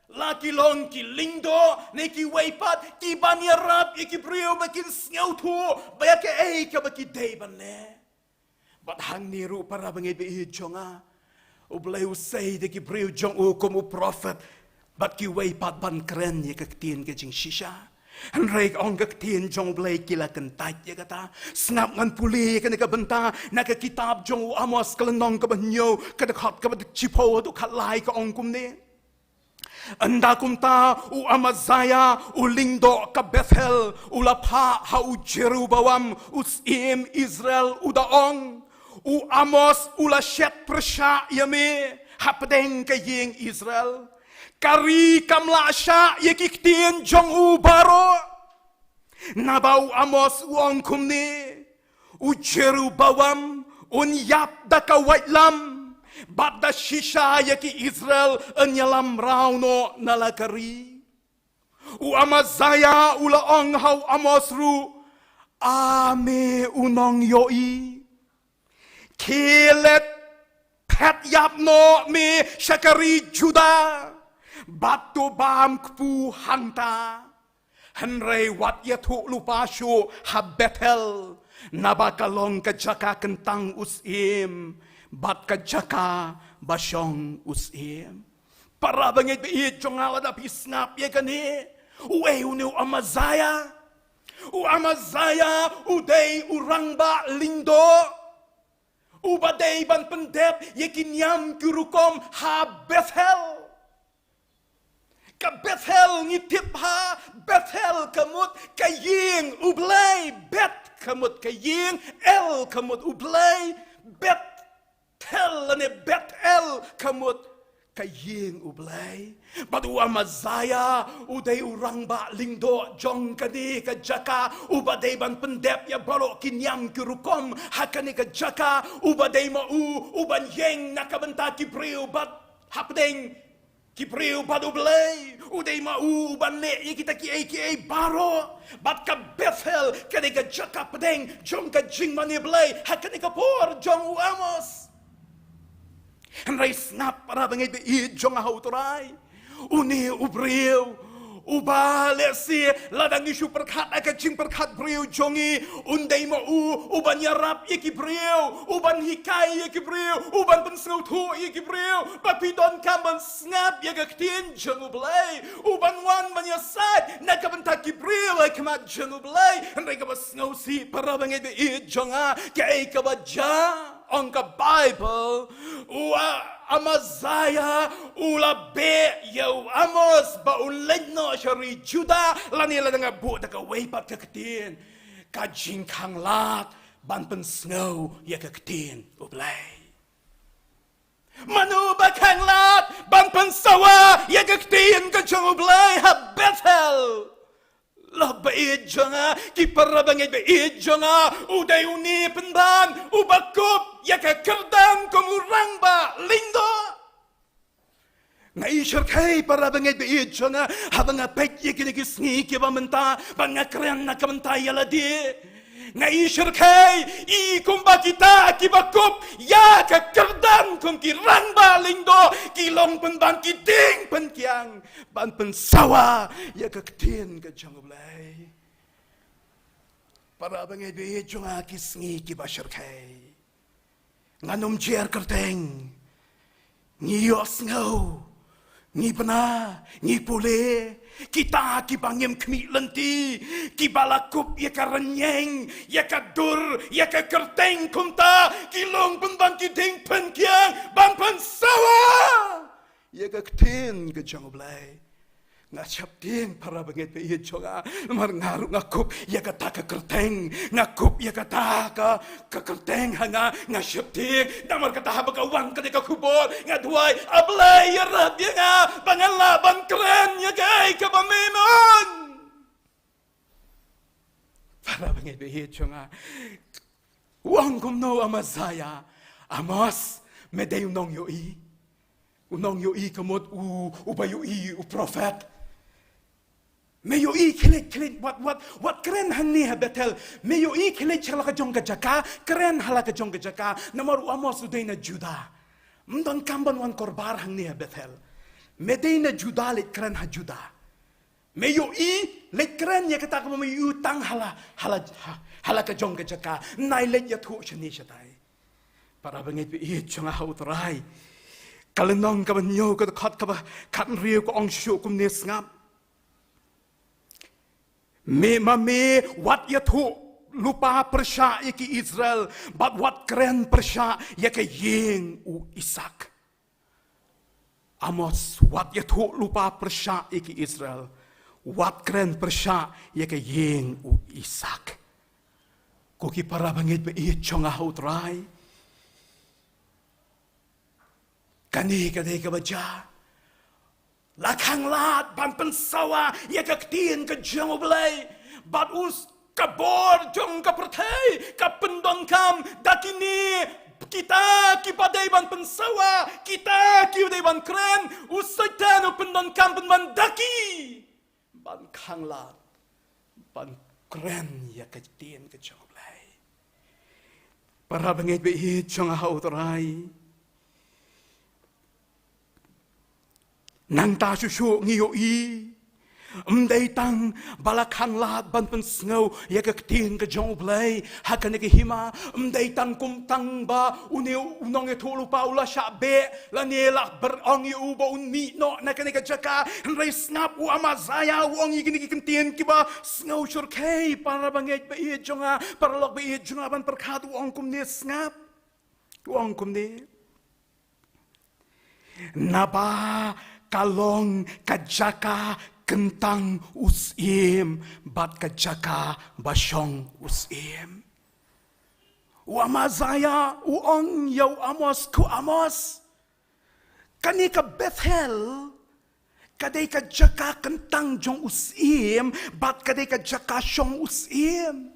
la ki long ki lyngdoh, ne kiwei pat, ki ban ïarap ïa ki briew ba kin sngewthuh ba ïa kaei kaba ki dei ban leh. Bad hangne ruh para bangeit ba ïeit jong nga, U Blei u sei da ki briew jong u kum u prophet bad kiwei pat ban kren ïa ka ktien ka jingshisha. Hynrei ong ka ktien jong U Blei, ki la kyntait ïa kata. Sngap, ngan pule ïa kane ka bynta na ka kitab jong u Amos, ka lynnong kaba hynñiew, ka dkhot kaba shiphew haduh khatlai, ka ong kumne. Ynda kumta u Amazia u lyngdoh ka Bethel u la phah ha u Jeroboam u syiem Israel, u da ong, u Amos u la shet pyrshah ïa me hapdeng ka ïing Israel. Ka ri kam lah shah ïa ki ktien jong u baroh. Naba u Amos u ong kumne, u Jeroboam un ïap da ka waitlam, bad da shisha ïa ki Israel yn ïalam raw noh na la ka ri. U Amazia u la ong ha u Amos ruh, a me u nongïohi, khie leit phet ïap noh me sha ka ri Judah, bad to bam kpu hangta. Hynrei wat ïathuh lypa shuh ha Bethel, naba ka long ka jaka kyntang u syiem bad ka jaka ba shong u syiem. Para bangeit ba ïeit jong nga, lada phi sngap ïa kane, uei une u Amazia? U Amazia u dei u rangbah lyngdoh uba dei ban pyndep ïa ki niam ki rukom ha Bethel. Ka Bethel ngi tip ha Bethel ka mut ka ïing U Blei, Bet ka mut ka ïing, El ka mut U Blei, Bethel lane Bethel ka mut ka ïing U Blei. Bad u Amazia u dei u rangbah lyngdoh jong kane ka jaka, uba dei ban pyndep ïa baroh ki niam ki rukom ha kane ka jaka, uba dei ma u uban ïeng na ka bynta ki briew bad hapdeng ki briew bad U Blei, u dei ma u uban leh ïa kita kiei kiei baroh. Bad ka Bethel ka dei ka jaka pdeng jong ka jingmane Blei ha kane ka por jong u Amos. Hynrei sngap, para bangeit ba ïeit jong nga ha U Trai, une u briew uba lehse lada ngi shu pyrkhat ha ka jingpyrkhat briew jong ngi, un dei ma u uban ïarap ïa ki briew, uban hikai ïa ki briew, uban pynsngewthuh ïa ki briew. Ba phi donkam ban sngap ïa ka ktien jong U Blei, uban wan ban ïasaid na ka bynta ki briew ha khmat jong U Blei. Hynrei kaba sngewsih, para bangeit ba ïeit jong nga, kaei kaba jia? Ong ka Baibl, u, a, Amazia u la beh ïa u Amos ba un leit noh sha ri Judah, lane lada nga buh da kawei pat ka ktien, ka jingkhanglad ban pynsngew ïa ka ktien U Blei. Mano ba khanglad ban pynsawa ïa ka ktien ka jong U Blei ha Bethel? Lok ba ïeit jong nga, ki para bangeit ba ïeit jong nga, u dei une pynban uba kup ïa ka kyrdan kum u rangbah lyngdoh. Nga i shyrkhei, para bangeit ba ïeit jong nga, haba nga peit ïa kine ki sngi kiba mynta, ba nga kren na ka bynta ïa lade. Nga i shyrkhei, i kumba kita kiba kup ïa ka kyrdan kum ki rangbah lyngdoh, ki long pynban, ki dieng pynkiang ban pynsawa ïa ka ktien ka jong U Blei. Para bangeit ba ïeit jong nga, ki sngi kiba shyrkhei, ngan ym jer kyrteng. Ngi ïohsngew, ngi bna, ngi pule, kita kiba ngim khmih lynti, kiba la kup ïa ka rynïeng, ïa ka dur, ïa ka kyrteng kumta, ki long pynban, ki dieng pynkiang ban pynsawa ïa ka ktien ka jong U Blei. Nga sheptieng, para bangeit ba ïeit jong nga, namar nga ruh nga kup ïa kata ka kyrteng, nga kup ïa kata ka, ka kyrteng ha nga, nga sheptieng. Namar kata haba ka wan kane ka khubor, nga duwai, A Blei, ïarap ïa nga ba ngan lah ban kren ïa kaei kaba me mon. Para bangeit ba ïeit jong nga, u ong kumno u Amazia? Amos, me dei u nongïohi. U nongïohi ka mut u, uba ïohi, u prophet. Me ïohi khie leit, khie leit, wat, wat, wat kren hangne ha Bethel. Me ïohi khie leit sha la ka jong ka jaka, kren ha la ka jong ka jaka. Namar u Amos u dei na Judah. Ym donkam ban wan korbar hangne ha Bethel. Me dei na Judah, leit kren ha Judah. Me ïohi, leit kren ïa kata kaba me ïohi tang ha la, ha la, ha, ha la ka jong ka jaka. Nai leit ïathuh shane shatai. Para bangeit ba ïeit jong nga ha U Trai, ka lynnong kaba hynñiew, ka dkhot kaba khathynriew, ka ong shuh kumne, sngap. Me, ma me wat ïathuh lypa pyrshah ïa ki Israel, bad wat kren pyrshah ïa ka ïing u Isaak. Amos, wat ïathuh lypa pyrshah ïa ki Israel, wat kren pyrshah ïa ka ïing u Isaak. Ko ki para bangeit ba ïeit jong nga ha U Trai, kane ka dei kaba jia. La khanglad ban pynsawa ïa ka ktien ka jong U Blei. Bad u s-, ka bor jong ka pyrthei ka pyndonkam da kine, kita kiba dei ban pynsawa, kita kiba dei ban kren. U Soitan u pyndonkam pynban da ki ban khanglad ban kren ïa ka ktien ka jong U Blei. Para bangeit ba ïeit jong nga ha U Trai, nangta shuh shuh ngi ïohi, ym dei tang ba la khanglad ban pynsngew ïa ka ktien ka jong U Blei ha kane ka hima, ym dei tang kum tang ba une u nongïathuhlypa u la shah beh, lane la ber ong ïa u ba un mih noh na kane ka jaka. Hynrei sngap, u Amazia u ong ïa kine ki kyntien kiba sngew shyrkhei, para bangeit ba ïeit jong nga, paralok ba ïeit jong nga, ban pyrkhat. U ong kumne, sngap. U ong kumne, naba ka long ka jaka kyntang u syiem bad ka jaka ba shong u syiem. U Amazia u ong ïa u Amos, ko Amos, kane ka Bethel ka dei ka jaka kyntang jong u syiem bad ka dei ka jaka shong u syiem.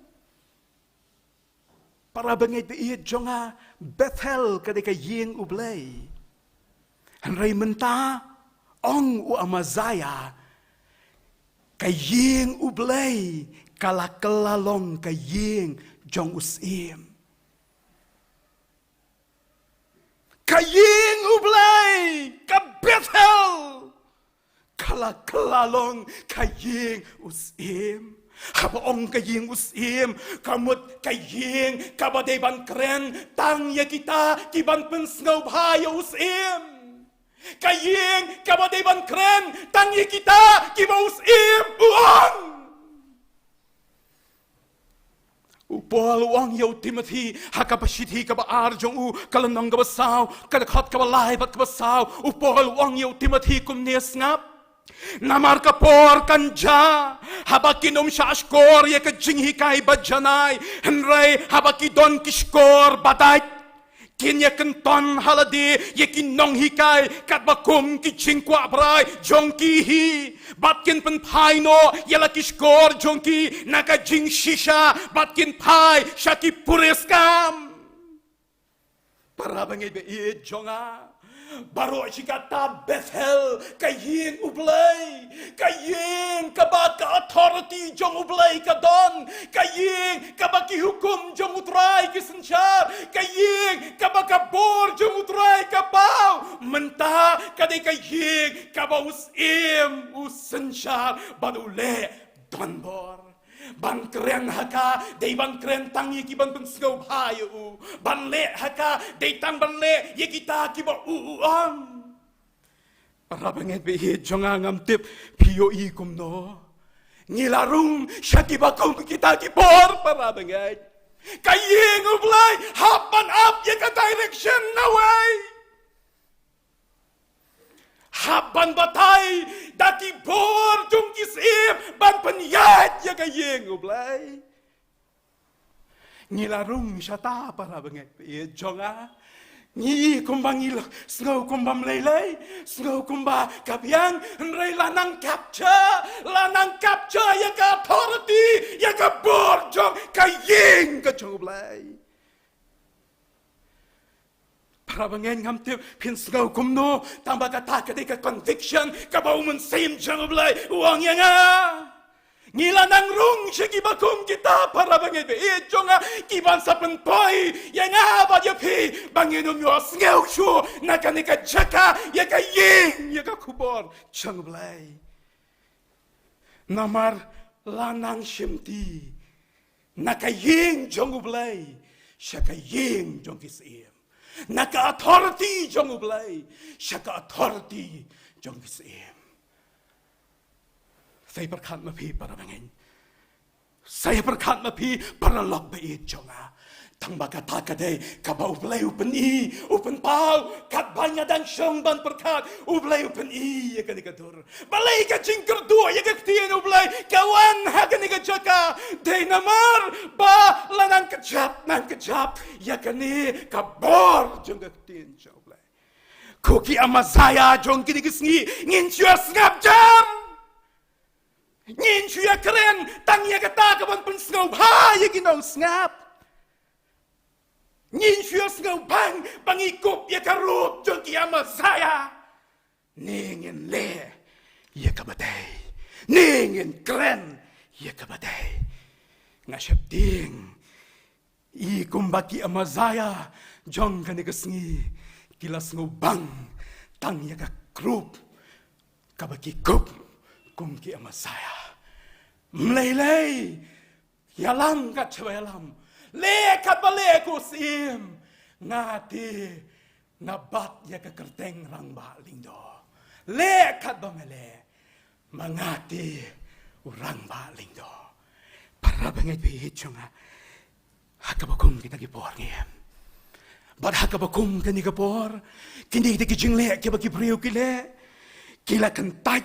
Para bangeit ba ïeit jong nga, Bethel ka dei ka ïing U Blei. Hynrei mynta, ong u Amazia, ka ïing U Blei ka la kylla long ka ïing jong u syiem. Ka ïing U Blei, ka Bethel, ka la kylla long ka ïing u syiem. Haba ong ka ïing u syiem, ka mut ka ïing kaba dei ban kren tang ïa kita ki ban pynsngewbha ïa u syiem. Ka ïing kaba dei ban kren tang ïa kita kiba u syiem u ong. U Paul u ong ïa u Timothy ha kaba shithi kaba ar jong u, ka lynnong kaba saw, ka dkhot kaba lai bad kaba saw, u Paul u ong ïa u Timothy kumne: Sngap, namar ka por kan jia haba kin ym shah shkor ïa ka jinghikai ba janai, hynrei haba ki don ki shkor ba dait, kin ïa kynton ha lade ïa ki nonghikai katba kum ki jingkwah brai jong ki hi, bad kin pynphai noh ïa la ki shkor jong ki na ka jingshisha, bad kin phai sha ki puriskam. Para bangeit ba ïeit jong nga, baroh shi katta Bethel, ka ïing U Blei, ka ïing kaba ka authority jong U Blei ka don, ka ïing kaba ki hukum jong U Trai ki synshar, ka ïing kaba ka bor jong U Trai ka paw. Mynta ka dei ka ïing kaba u syiem u synshar bad u leh donbor. Ban kren ha ka, dei ban kren tang ïa ki ban pynsngewbha ïa u. Ban leh ha ka, dei tang ban leh ïa kita kiba u u ong. Para bangeit ba ïeit jong nga, ngam tip phi ïohi kumno. Ngi la rung sha kiba kum kita ki por, para bangeit. Ka ïing U Blei hap ban ap ïa ka direction na wei. Hap ban batai da ki bor jong ki syiem ban pynïaid ïa ka ïing U Blei. Ngi la rung shata, para bangeit ba ïeit jong nga. Ngi i kumba ngi la sngew kumba ym lei lei, sngew kumba ka biang, hynrei la nang capture, la nang capture ïa ka authority, ïa ka bor jong ka ïing ka jong U Blei. Para bangeit, ngam tip phin sngew kumno, tang ba kata ka dei ka conviction kaba u Mynsiem jong U Blei u ong ïa nga. Ngi la nang rung sha kiba kum kita, para bangeit ba ïeit jong nga, ki ban sa pynpoi ïa nga bad ïa phi ba ngin ym ïohsngew shuh na kane ka jaka ïa ka ïing, ïa ka khubor jong U Blei. Namar la nang shimti na ka ïing jong U Blei sha ka ïing jong ki syiem, na ka authority jong U Blei sha ka authority jong ki syiem. Sa ïa pyrkhat ma phi, para bangeit. Sa ïa pyrkhat ma phi, paralok ba ïeit jong nga. Tang ba kata ka dei kaba U Blei u pyni, u pynpaw. Katba nga dang shong ban pyrkhat, U Blei u pyni ïa kane ka dur. Balei ka jingkyrduh ïa ka ktien U Blei ka wan ha kane ka jaka? Dei namar ba la nang kjap, nang kjap ïa kane ka bor jong ka ktien jong U Blei. Ko ki Amazia jong kine ki sngi, ngin shu ïa sngap jar. Ngin shu ïa kren tang ïa kata ka ban pynsngewbha ïa ki nongsngap. Ngin shu ïa sngewbang ba ngi kup ïa ka rup jong ki Amazia. Ne ngin leh ïa kaba dei, ne ngin kren ïa kaba dei. Nga sheptieng i kumba ki Amazia jong kane ka sngi ki la sngewbang tang ïa ka group kaba ki kup kum ki Amazia. Ym lei lei, ïalam katba ïalam, leh katba leh ko syiem, nga te nga bat ïa ka kyrteng rangbah lyngdoh. Leh katba me leh, ma nga te u rangbah lyngdoh. Para bangeit ba ïeit jong nga, ha kaba kum kita ki por ngi em. Bad ha kaba kum kane ka por, kine kita ki jingleh kiba ki briew ki leh, ki la kyntait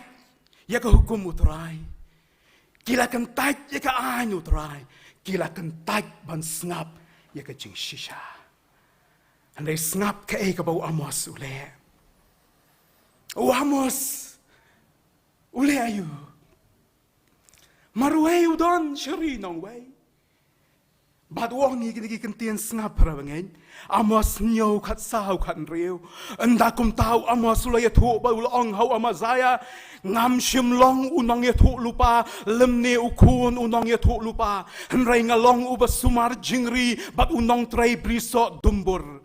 ïa ka hukum U Trai. Ki la kyntait ïa ka aiñ U Trai. Ki la kyntait ban sngap ïa ka jingshisha. Hynrei sngap kaei kaba u Amos u leh. U Amos u leh aïu? Marwei u don sha ri nongwei. Bad u ong ïa kine ki kyntien, sngap para bangeit. Amos hynñiew, khatsaw, khathynriew. Ynda kumta u Amos u la ïathuh bad u la ong ha u Amazia, ngam shym long u nongïathuhlypa lymne u khun u nongïathuhlypa, hynrei nga long uba sumar jingri bad u nongtrei brisoh dumbur.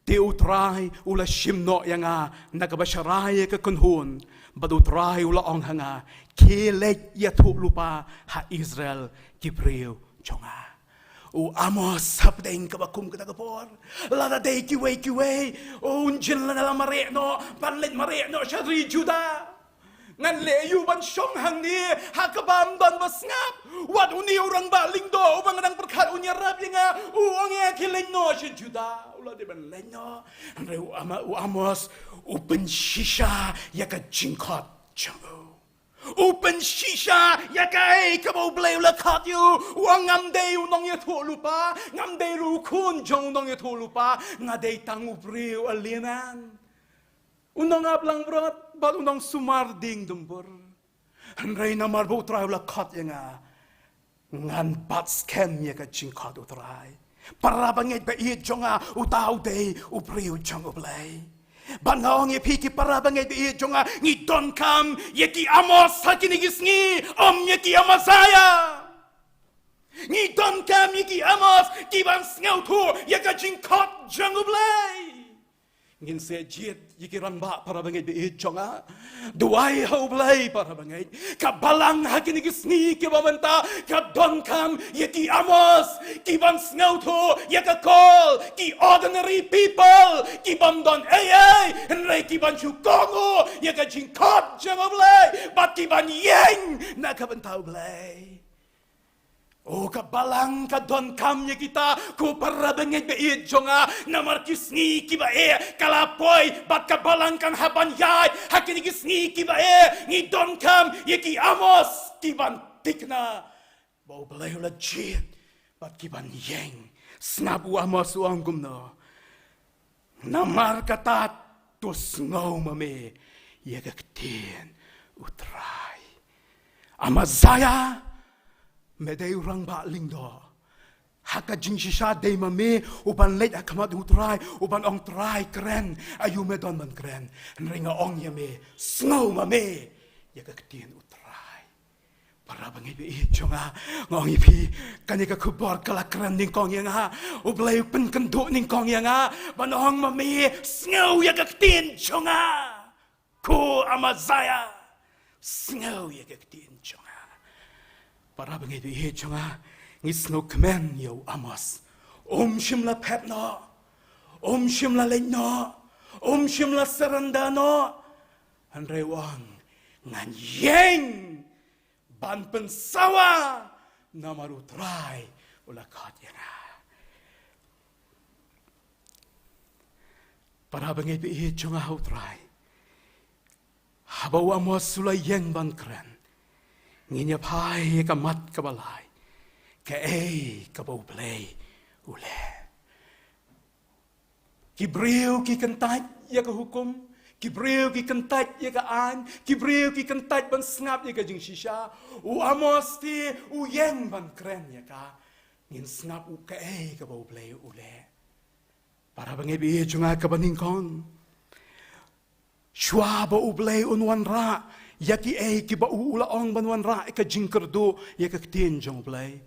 Te U Trai u la shim noh ïa nga na kaba sharai ïa ka kynhun, bad U Trai u la ong ha nga, khie leit ïathuhlypa ha Israel, ki briew jong nga. U Amos hapdeng kaba kum kata ka por, lada dei kiwei kiwei, un jin la na la mareh noh ban leit mareh noh sha ri Juda. Ngan leh aïu ban shong hangne ha kaba ym don ba sngap? Wat une u rangbah lyngdoh uba nga dang pyrkhat un ïarap ïa nga, u ong ïa nga khie leit noh sha Juda. U la dei ban leit noh. Hynrei u Ama-, u Amos u pynshisha ïa ka jingkhot jong u. U pynshisha ïa kaei kaba U Blei u la khot ïa u. U ong, ngam dei u nongïathuhlypa, ngam dei ruh u khun jong u nongïathuhlypa, nga dei tang u briew a liang, u nongap langbrot bad u nongsumar dieng dumbur. Hynrei namar ba U Trai u la khot ïa nga, ngan bat skhem ïa ka jingkhot U Trai. Para bangeit ba ïeit jong nga, uta u dei u briew jong U Blei. Bad nga ong ïa phi, ki para bangeit ba ïeit jong nga, ngi donkam ïa ki Amos ha kine ki sngi, ym ïa ki Amazia. Ngi donkam ïa ki Amos kiban sngewthuh ïa ka jingkhot jong U Blei. Ngin sa jied ïa ki rangbah, para bangeit ba ïeit jong nga. Duwai ha U Blei, para bangeit. Ka balang ha kine ki sngi kiba mynta ka donkam ïa ki Amos kiban sngewthuh ïa ka call, ki ordinary people kibym don ei ei, hynrei kiban shu kohnguh ïa ka jingkhot jong U Blei bad kiban ïeng na ka bynta U Blei. O, ka balang ka donkam ïa kita, ko para bangeit ba ïeit jong nga, namar ki sngi kiba eh ka la poi, bad ka balang kan hap ban ïaid ha kine ki sngi kiba eh. Ngi donkam ïa ki Amos kiban thikna ba U Blei u la jied, bad kiban ïeng. Sngap u Amos u ong kumno. Namar kata to sngew ma me ïa ka ktien U Trai. Amazia, me dei u rangbah lyngdoh. Ha ka jingshisha dei ma me uban leit ha khmat U Trai, uban ong, Trai, kren, aïu me don ban kren. Hynrei nga ong ïa me, sngew ma me ïa ka ktien U Trai. Para bangeit ba ïeit jong nga, nga ong ïa phi, kane ka khubor ka la kren nyngkong ïa nga. U Blei u pynkynduh nyngkong ïa nga ban ong ma me, sngew ïa ka ktien jong nga. Ko Amazia, sngew ïa ka ktien jong nga. Para bangeit ba ïeit jong nga, ngi sngewkmen ïa u Amos. Um shym la phet noh, um shym la leit noh, um shym la surrender noh. Hynrei u ong, ngan ïeng ban pynsawa, namar U Trai u la khot ïa nga. Para bangeit ba ïeit jong nga ha U Trai, haba u Amos u la ïeng ban kren, ngin ïa phai ïa ka mat kaba lai, kaei kaba U Blei u leh. Ki briew ki kyntait ïa ka hukum, ki briew ki kyntait ïa ka aiñ, ki briew ki kyntait ban sngap ïa ka jingshisha. U Amos te u ïeng ban kren ïa ka. Ngin sngap u kaei kaba U Blei u leh. Para bangeit ba ïeit jong nga, kaba nyngkong, shuwa ba U Blei un wanrah ïa kiei kiba u, u la ong ban wanrah ïa ka jingkyrduh ïa ka ktien jong U Blei,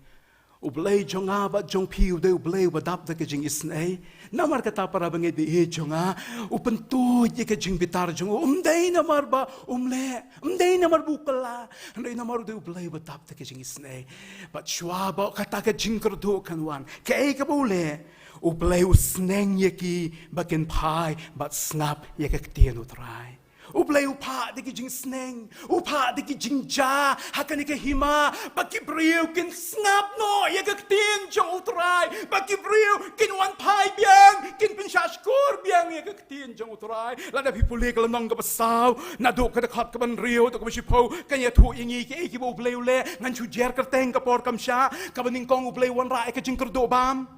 U Blei jong nga bad jong phi u dei U Blei uba dap da ka jingisynei. Namar kata, para bangeit ba ïeit jong nga, u pyntuid ïa ka jingbitar jong u, ym dei namar ba um leh, ym dei namar ba u kylla, hynrei namar u dei U Blei uba dap da ka jingisynei. Bad shuwa ba kata ka jingkyrduh kan wan, kaei kaba u leh? U Blei u sneng ïa ki ba kin phai bad sngap ïa ka ktien U Trai. U Blei u phah da ki jingsneng, u phah da ki jingjia ha kane ka hima, ba ki briew kin sngap noh ïa ka ktien jong U Trai, ba ki briew kin wan phai biang, kin pynshah shkor biang ïa ka ktien jong U Trai. Lada phi pule ka lynnong kaba saw, naduh ka dkhot kaba hynriew haduh kaba shiphew, ka ïathuh ïa ngi kiei kiba U Blei u leh. Ngan shu jer kyrteng, ka por kam shah. Kaba nyngkong, U Blei u wanrah ïa ka jingkyrduh bam,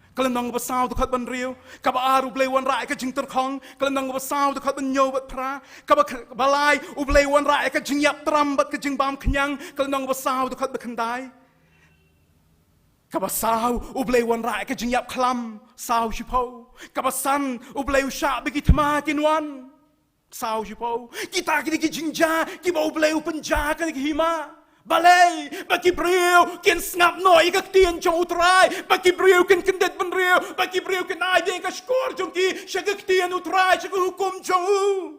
ka lynnong kaba saw, dkhot ba hynriew. Kaba ar, U Blei u wanrah ïa ka jingtyrkhong, ka lynnong kaba saw, dkhot ba hynñiew bad phra. Kaba kh-, kaba lai, U Blei u wanrah ïa ka jingïap tram bad ka jingbam khñiang, ka lynnong kaba saw, dkhot ba khyndai. Kaba saw, U Blei u wanrah ïa ka jingïap khlam, saw shiphew. Kaba san, U Blei u shah ba ki thma kin wan, saw shiphew. Kita kine ki jingjia kiba U Blei u pynjia ha kane ka hima. Balei? Ba ki briew kin sngap noh ïa ka ktien jong U Trai, ba ki briew kin kyndit bynriew, ba ki briew kin ai biang ka shkor jong ki sha ka ktien U Trai, sha ka hukum jong u.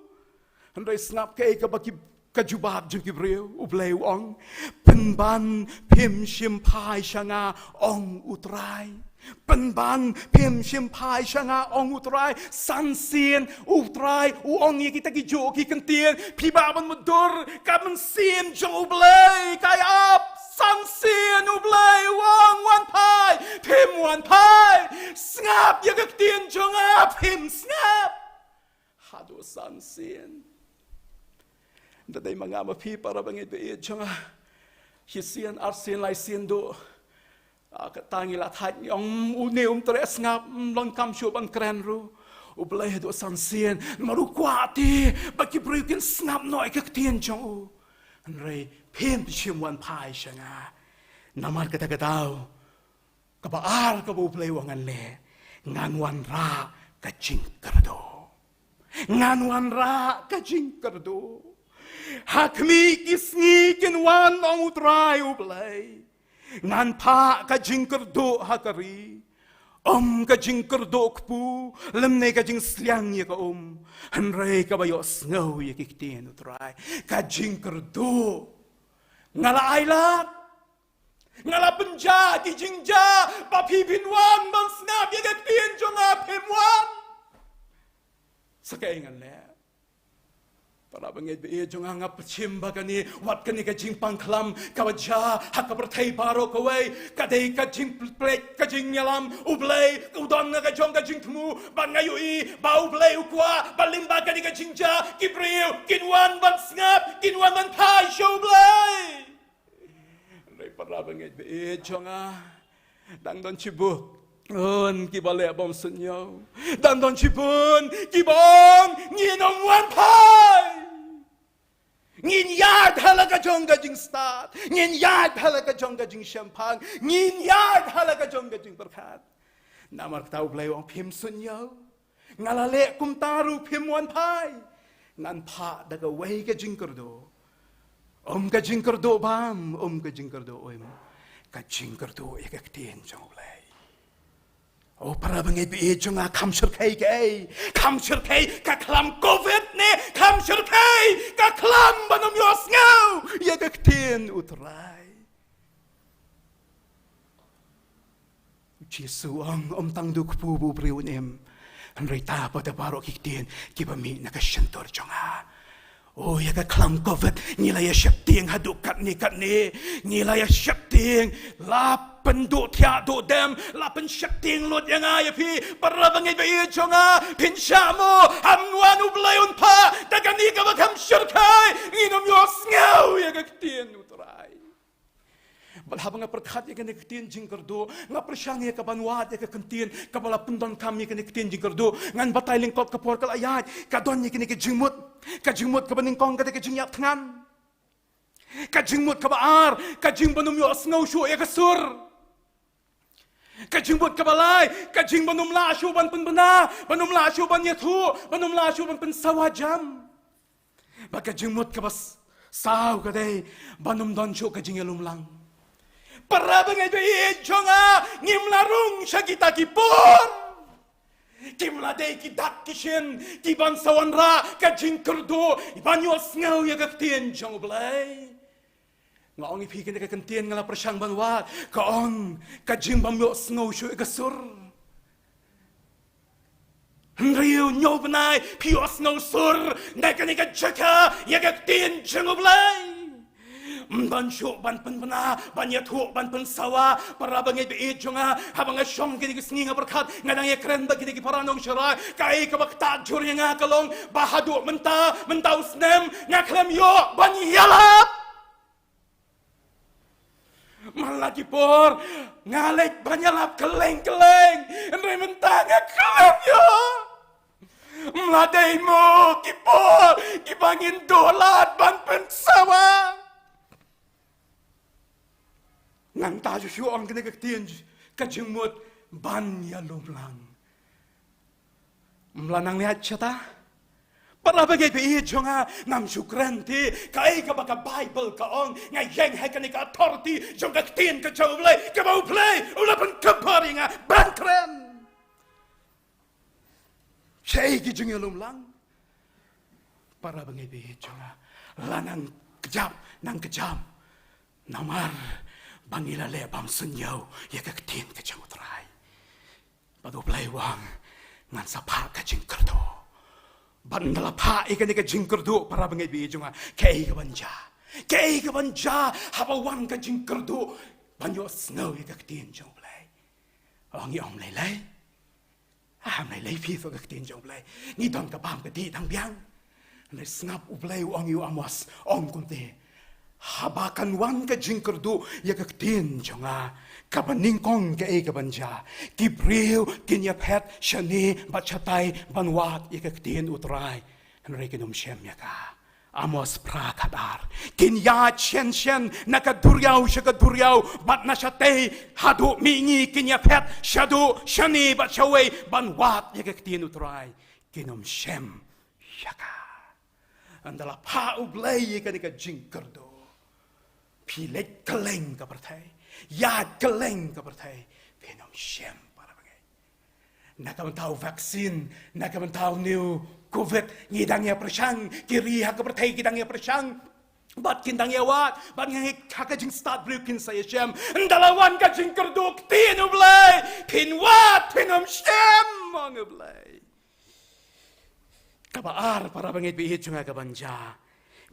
Hynrei sngap kaei kaba ki, ka jubab jong ki briew. U Blei u ong, pynban phim shim phai sha nga, ong U Trai. Pynban phim shim phai sha nga, ong U Trai. San sien U Trai u ong ïa kita kijuh ki ktien. Phi bah ban mutdur, ka mynsiem jong U Blei ka ïap. San sien U Blei u ong, wan phai, phim wan phai. Sngap ïa ka ktien jong nga, phim sngap. Haduh san sien. Da dei ma nga ma phi, para bangeit baieit jong nga, shisien, arsien, laisien duh, ah, kata ngi la thait, ngi ong une um treh sngap, ym long kam shuh ban kren ruh. U Blei haduh san sien, namar u kwah te ba ki briew kin sngap noh ïa ka ktien jong u. Hynrei phim shym wan phai sha nga. Namar kata ka daw kaba ar kaba U Blei u ong ngan leh, ngan wanrah ka jingkyrduh. Ngan wanrah ka jingkyrduh. Ha khmih ki sngi kin wan, ong U Trai U Blei. Ngan phah ka jingkyrduh ha ka ri. Ym ka jingkyrduh kpu, lymne ka jingsliang ïa ka um. Hynrei kaba ïohsngew ïa ki ktien U Trai, ka jingkyrduh. Nga la ailad. Nga la pynjia ki jingjia ba phi phin wan ban sngap ïa ka ktien jong nga, phim wan. Sa kaei ngan leh? Para bangeit baieit jong nga, nga pyrshim ba kane, wat kane ka jingpang khlam kaba jia ha ka pyrthei baroh kawei, ka dei ka jingpyllait, ka jingïalam. U Blei u don na ka jong ka jingthmu, ba nga ïohi ba U Blei u kwah ba lyngba kane ka jingjia ki briew kin wan ban sngap, kin wan ban phai sha U Blei. Hynrei para bangeit baieit jong nga, dang don shibun kiba leh bym suidñiew. Dang don shibun kiba ong, ngin ym wan phai. Ngin ïaid ha la ka jong ka jingstad, ngin ïaid ha la ka jong ka jingshemphang, ngin ïaid ha la ka jong ka jingpyrkhat. Namar kata U Blei u ong, phim suidñiew. Nga la leh kumta ruh, phim wan phai. Ngan phah da kawei ka jingkyrduh. Ym ka jingkyrduh bam, ym ka jingkyrduh im. Ka jingkyrduh ïa ka ktien jong U Blei. O para bangeit baieit jong nga, kham shyrkhei kaei, kham shyrkhei ka khlam covid ne kham shyrkhei ka khlam ban ym ïohsngew ïa ka ktien U Trai. U Jisu u ong, ym tang da u kpu ba u briew un im, hynrei da bad baroh ki ktien kiba mih na ka shyntur jong nga. O, ïa ka khlam covid ngi la ïa sheptieng haduh katne katne, ngi la ïa sheptieng, la pynduh thiah duh dem, la pynsheptieng lut ïa nga ïa phi. Para bangeit baieit jong nga, phin shah mo, hynrei U Blei un phah da kane kaba kham shyrkhei, ngin ym ïohsngew ïa ka ktien U Trai. Bad haba nga pyrkhat ïa kane ka ktien jingkyrduh, nga pyrshang ïa kaban wad ïa ka ktien kaba la pyndonkam ïa kane ka ktien jingkyrduh. Ngan batai lyngkot ka por ka la ïaid, ka don ïa kane ka jingmut. Ka jingmut kaba nyngkong ka dei ka jingïap thngan. Ka jingmut kaba ar, ka jingban ym ïohsngew shuh ïa ka sur. Ka jingmut kaba lai, ka jingban ym lah shuh ban pynbna, ban ym lah shuh ban ïathuh, ban ym lah shuh ban pynsawa jam. Bad ka jingmut kaba s-, saw ka dei ban ym don shuh ka jingïalumlang. Para bangeit baieit jong nga, ngim la rung sha kita ki por. Kim la dei ki dak ki shin kiban sa wanrah ka jingkyrduh ban ïohsngew ïa ka ktien jong U Blei. Nga ong ïa phi, kane ka ktien nga la pyrshang ban wad, ka ong, ka jingbym ïohsngew shuh ïa ka sur. Hynriew hynñiew bnai phi ïohsngew sur na kane ka jaka ïa ka ktien jong U Blei. Ym don shuh ban pynbna, ban ïathuh, ban pynsawa. Para bangeit baieit jong nga, haba nga shong kine ki sngi nga pyrkhat, nga dang ïakren bad kine ki para nongsharai, kaei kaba ktah jur ïa nga ka long ba haduh mynta, mynta u snem, nga khlem ïoh ban ïalap. Man la ki por nga leit ban ïalap kylleng kylleng, hynrei mynta nga khlem ïoh. Ym la dei mo ki por kiba ngin duh lad ban pynsawa. Nangta Joshua u ong kane ka ktien, ka jingmut ban ïalum lang. Mla nang leit shata? Para bangeit ba ïeit jong nga, ngam shu kren te, kaei kaba ka Bible ka ong, nga ïeng ha kane ka authority jong ka ktien ka jong U Blei, kaba U Blei u la pynkynmaw ïa nga ban kren. Shaei ki jingïalum lang? Para bangeit ba ïeit jong nga, la nang kjap, nang kjam. Namar ba ngi la leh bymsniew ïa ka ktien ka jong U Trai. Bad U Blei u ong, ngan sa phah ka jingkyrduh. Bad ynda la phah ïa kane ka jingkyrduh, para bangeit ba ïeit jong nga, kaei kaban jia? Kaei kaban jia haba wan ka jingkyrduh ban ïohsngew ïa ka ktien jong U Blei? Ong ngi ym lei lei. Ah, ym lei lei phi, to ka ktien jong U Blei. Ngi don ka bam ka dih dang biang. Hynrei sngap, U Blei u ong ïa u Amos, ong kumne: Haba kan wan ka jingkyrduh ïa ka ktien jong nga, kaba nyngkong kaei kaban jia? Ki briew kin ïaphet shane bad shatai ban wad ïa ka ktien U Trai, hynrei kin ym shem ïa ka. Amos phra khatar. Kin ïaid shen shen na ka duriaw sha ka duriaw, bad na shatei haduh mihngi, kin ïaphet shaduh shane bad shawei ban wad ïa ka ktien U Trai, kin ym shem ïa ka. Ynda la phah U Blei ïa kane ka jingkyrduh, phi leit kylleng ka pyrthei, ïaid kylleng ka pyrthei, phin ym shem, para bangeit. Na ka bynta u vaccine, na ka bynta une u Covid, ngi dang ïa pyrshang, ki ri ha ka pyrthei ki dang ïa pyrshang. Bad kin dang ïa wad, bad ngi ha ka jingstad briew kin sa ïa shem. Ynda la wan ka jingkyrduh ktien U Blei, phin wad, phin ym shem, ong U Blei. Kaba ar, para bangeit ba ïeit jong nga, kaban jia: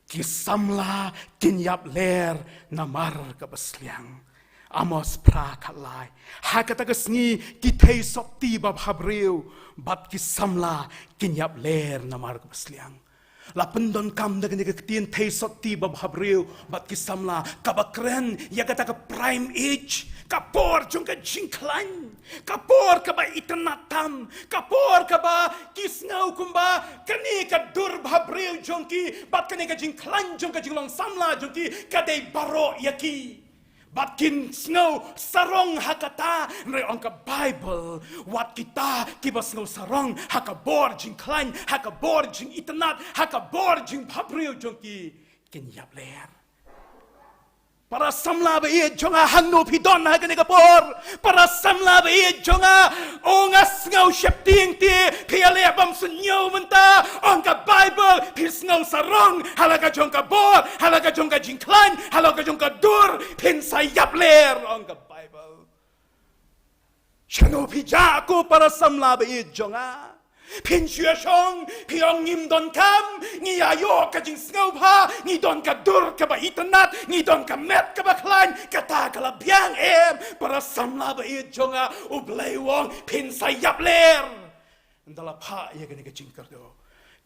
Ki samla kin ïap ler namar kaba sliang. Amos phra khatlai. Ha kata ka sngi ki theisotti babhabriew bad ki samla kin ïap ler namar kaba sliang. La pyndonkam da kane ka ktien theisotti babhabriew bad ki samla, kaba kren ïa kata ka prime age, ka por jong ka jingkhlaiñ, ka por kaba itynnad tam, ka por kaba ki sngew kumba kane ka dur bhabriew jong ki bad kane ka jingkhlaiñ jong ka jinglong samla jong ki ka dei baroh ïa ki. Bad kin sngew sarong ha kata, hynrei ong ka Bible, wat kita kiba sngew sarong ha ka bor jingkhlaiñ, ha ka bor jingitynnad, ha ka bor jingbhabriew jong ki, kin ïap ler. Para samla ba ïeit jong nga, hangno phi don ha kane ka por? Para samla ba ïeit jong nga, o nga sngew sheptieng te, phi ïaleh bymsniew mynta, ong ka Bible, phi sngew sarong ha la ka jong ka bor, ha la ka jong ka jingkhlaiñ, ha la ka jong ka dur, phin sa ïap ler, ong ka Bible. Shano phi jah, ko para samla ba ïeit jong nga? Phin shu ïa shong, phi ong ngim donkam, ngi ïa ïoh ka jingsngewbha, ngi don ka dur kaba itynnad, ngi don ka met kaba khlaiñ, kata ka la biang, em? Para samla ba ïeit jong nga, U Blei u ong phin sa ïap ler. Ynda la phah ïa kane ka jingkyrduh.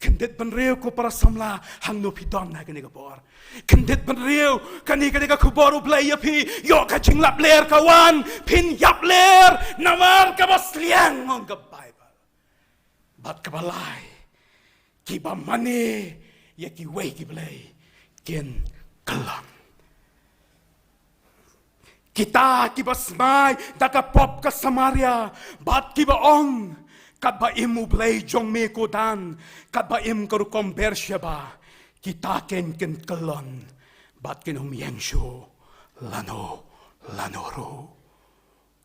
Kyndit bynriew, ko para samla, hangno phi don ha kane ka por? Kyndit bynriew, kane, kane ka khubor U Blei ïa phi, ïoh ka jinglap ler ka wan, phin ïap ler namar kaba sliang, ong ka Bible. Bad kaba lai, kiba mane ïa kiwei ki blei kin kyllon. Kita kiba smai da ka pop ka Samaria, bad kiba ong, katba im U Blei jong me ko Dan, katba im ka rukom Beersheba, kita keiñ kin kyllon bad kin ym ïeng shuh lano lano ruh.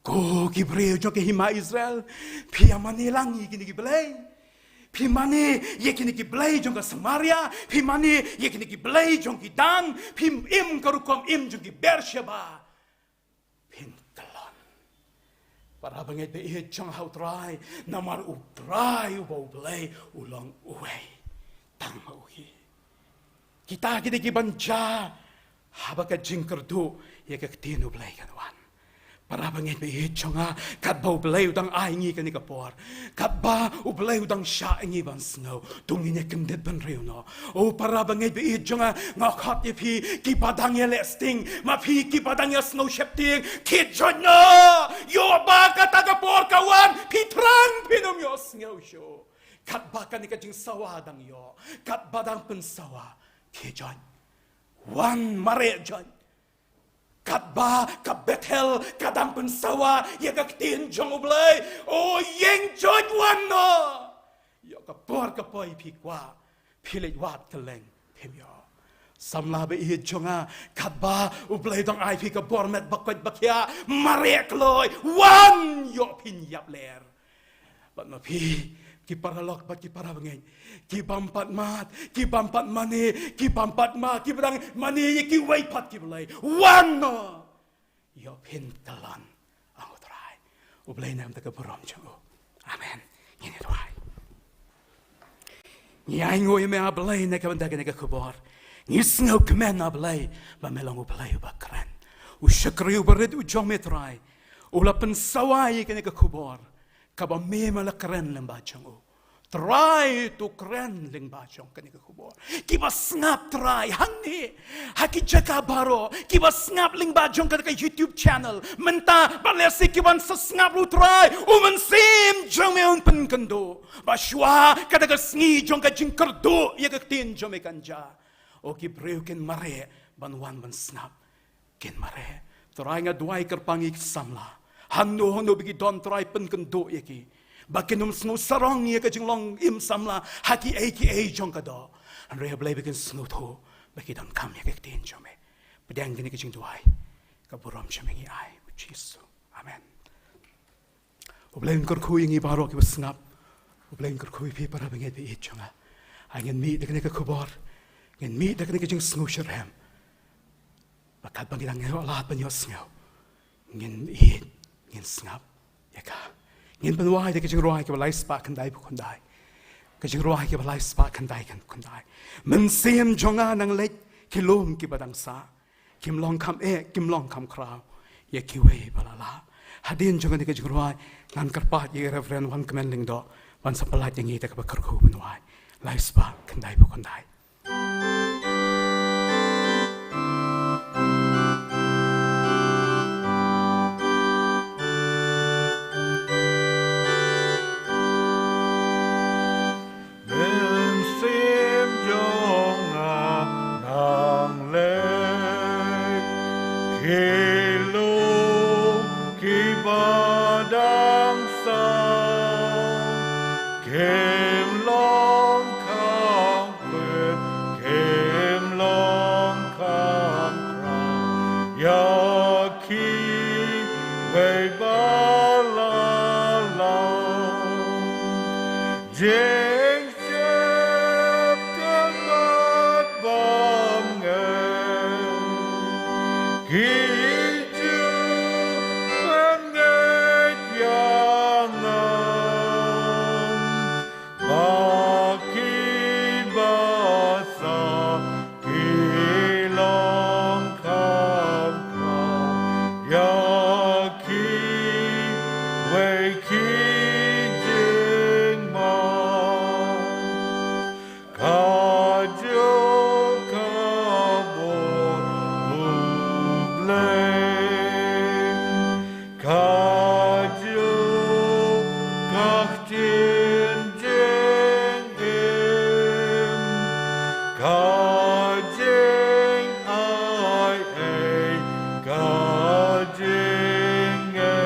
Ko ki briew jong ka hima Israel, phi ïa mane lang ïa kine ki blei? Phi mane ïa kine ki blei jong ka Samaria? Phi mane ïa kine ki blei jong ki Dan? Phi im ka rukom im jong ki Beersheba? Phin kyllon. Para bangeit ba ïeit jong ha U Trai, namar U Trai uba U Blei u long uwei tang ma u hi. Kita ki dei kiban jia haba ka jingkyrduh ïa ka ktien U Blei kan wan. Para bangeit ba ïeit jong nga, katba U Blei u dang ai ngi kane ka por, katba U Blei u dang shah ngi ban sngew, to ngin ïa kyndit bynriew noh. O para bangeit ba ïeit jong nga, nga khot ïa phi kiba dang ïa leh sting, ma phi kiba dang ïa sngew sheptieng, khie join noh. Ïoh ba kata ka por ka wan, phi thrang phin ym ïohsngew shuh. Katba kane ka jingsawa dang ïoh, katba dang pynsawa, khie join. Wan mareh join. Katba ka Bethel ka dang pynsawa ïa ka ktien jong U Blei. O ïing Juda, wan noh. Ïoh ka por ka poi phi kwah, phi leit wad kylleng phim ïoh. Samla ba ïeit jong nga, katba U Blei dang ai phi ka bor met ba koit ba khiah, mareh kloi, wan, ïoh phin ïap ler. Bad ma phi, ki paralok bad ki parabangeit, ki bym pat mad, ki bym pat mane, ki bym pat mad, ki ba dang mane ïa kiwei pat ki blei, wan noh. Ïoh phin kyllon, ong U Trai. U Blei un ai ïa ka burom jong u. Amen. Ngin ïa duwai. Ngi ainguh ïa me, A Blei, na ka bynta kane ka khubor. Ngi sngewkmen, A Blei, ba me long U Blei uba kren, u shakri uba rit u jong me, Trai. U la pynsawa ïa kane ka khubor kaba me, me la kren lyngba jong u. Trai, to kren lyngba jong kane ka khubor. Kiba sngap, Trai, hangne ha ki jaka baroh, kiba sngap lyngba jong kata ka YouTube channel mynta, bad lehse kiban sa sngap ruh, Trai, U Mynsiem jong me un pynkynduh ba shuwa kata ka sngi jong ka jingkyrduh ïa ka ktien jong me kan jia. O, ki briew kin mareh ban wan ban sngap. Kin mareh. Trai, nga duwai kyrpang ïa ki samla, hangno hangno ba ki don, Trai, pynkynduh ïa ki, ba kin ym sngew sarong ïa ka jinglong im samla ha kiei kiei jong ka doh. Hynrei, A Blei, ba kin sngewthuh ba ki donkam ïa ka ktien jong me. Pdiang kane ka jingduwai, ka burom jong me ngi ai, U Jisu. Amen. U Blei un kyrkhu ïa ngi baroh kiba sngap. U Blei un kyrkhu ïa phi, parabangeit ba ïeit jong nga. Ai, ngin mih da kane ka khubor, ngin mih da kane ka jingsngewshitrhem. Ba katba ngi dang ïoh lad ban ïohsngew, ngin ïeit, ngin sngap ïa ka. Ngin pynwai da ka jingrwai kaba lai spah khyndai phew khyndai. Ka jingrwai kaba lai spah khyndai phew khyndai. Mynsiem jong nga nang leit, ki lum kiba dang sah. Kim long kham eh, kim long kham khraw ïa kiwei ba la lah. Hadien jong kane ka jingrwai, ngan kyrpad ïa i Reverend Wankmen Lyngdoh ban sa pyllait ïa ngi da kaba kyrkhu ban wai. Lai spah khyndai phew khyndai. Mynsiem jong nga nang leit, ki lum kiba dang sah, kim long kham eh, kim long kham khraw ïa kiwei ba la lah. Jingsheptieng bad bymngeit, ki ju pynngeit ïa nga. Ba kiba sah ki long kham khraw ïa kiwei ki jingman. Kajuh ka bor U Blei, kajuh ka ktien jingim, ka jingai ei, ka jingngeit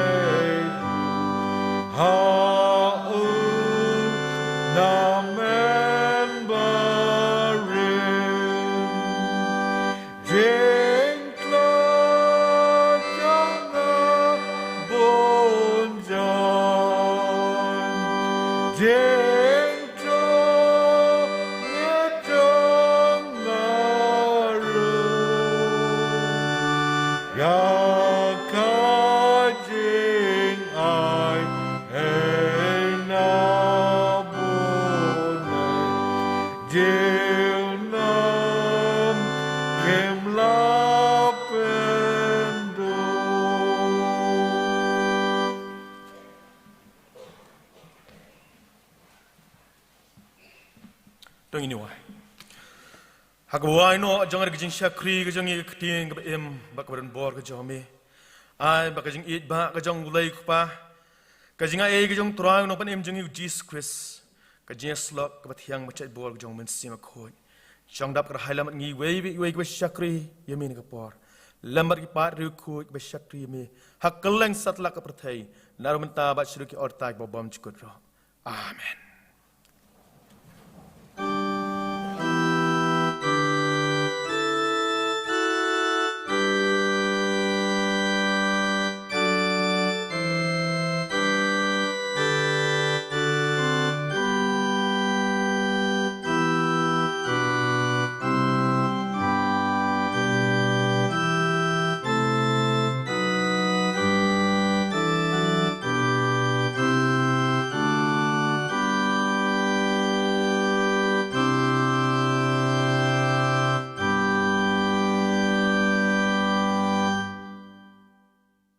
ha u na mynbarim. Jingtlot jong nga bun jan, jingtlot jong nga ruh, ïa ka jingai ei na bun ei, junom kim lah pynduh. To ngin ïa wai. Ha kaba wai noh jong ka jingshakri ka jong ngi, ka ktien kaba im bad kaba don bor ka jong me, ai ba ka jingïeit ba ka jong U Blei Kpa, ka jingai ei ka jong U Trai U Nongpynim jong ngi U Jisu Khrist, ka jingïasyllok kaba thiang ba jait bor ka jong U Mynsiem Bakhuid, jong dap ka rhai lam bad ngi iwei pa iwei kiba shakri ïa me ha kane ka por. lem bad ki paid riewkhuid ba shakri ïa me ha kylleng satlak ka pyrthei, naduh mynta bad shaduh ki ortaik ba bym jukut ruh. Amen.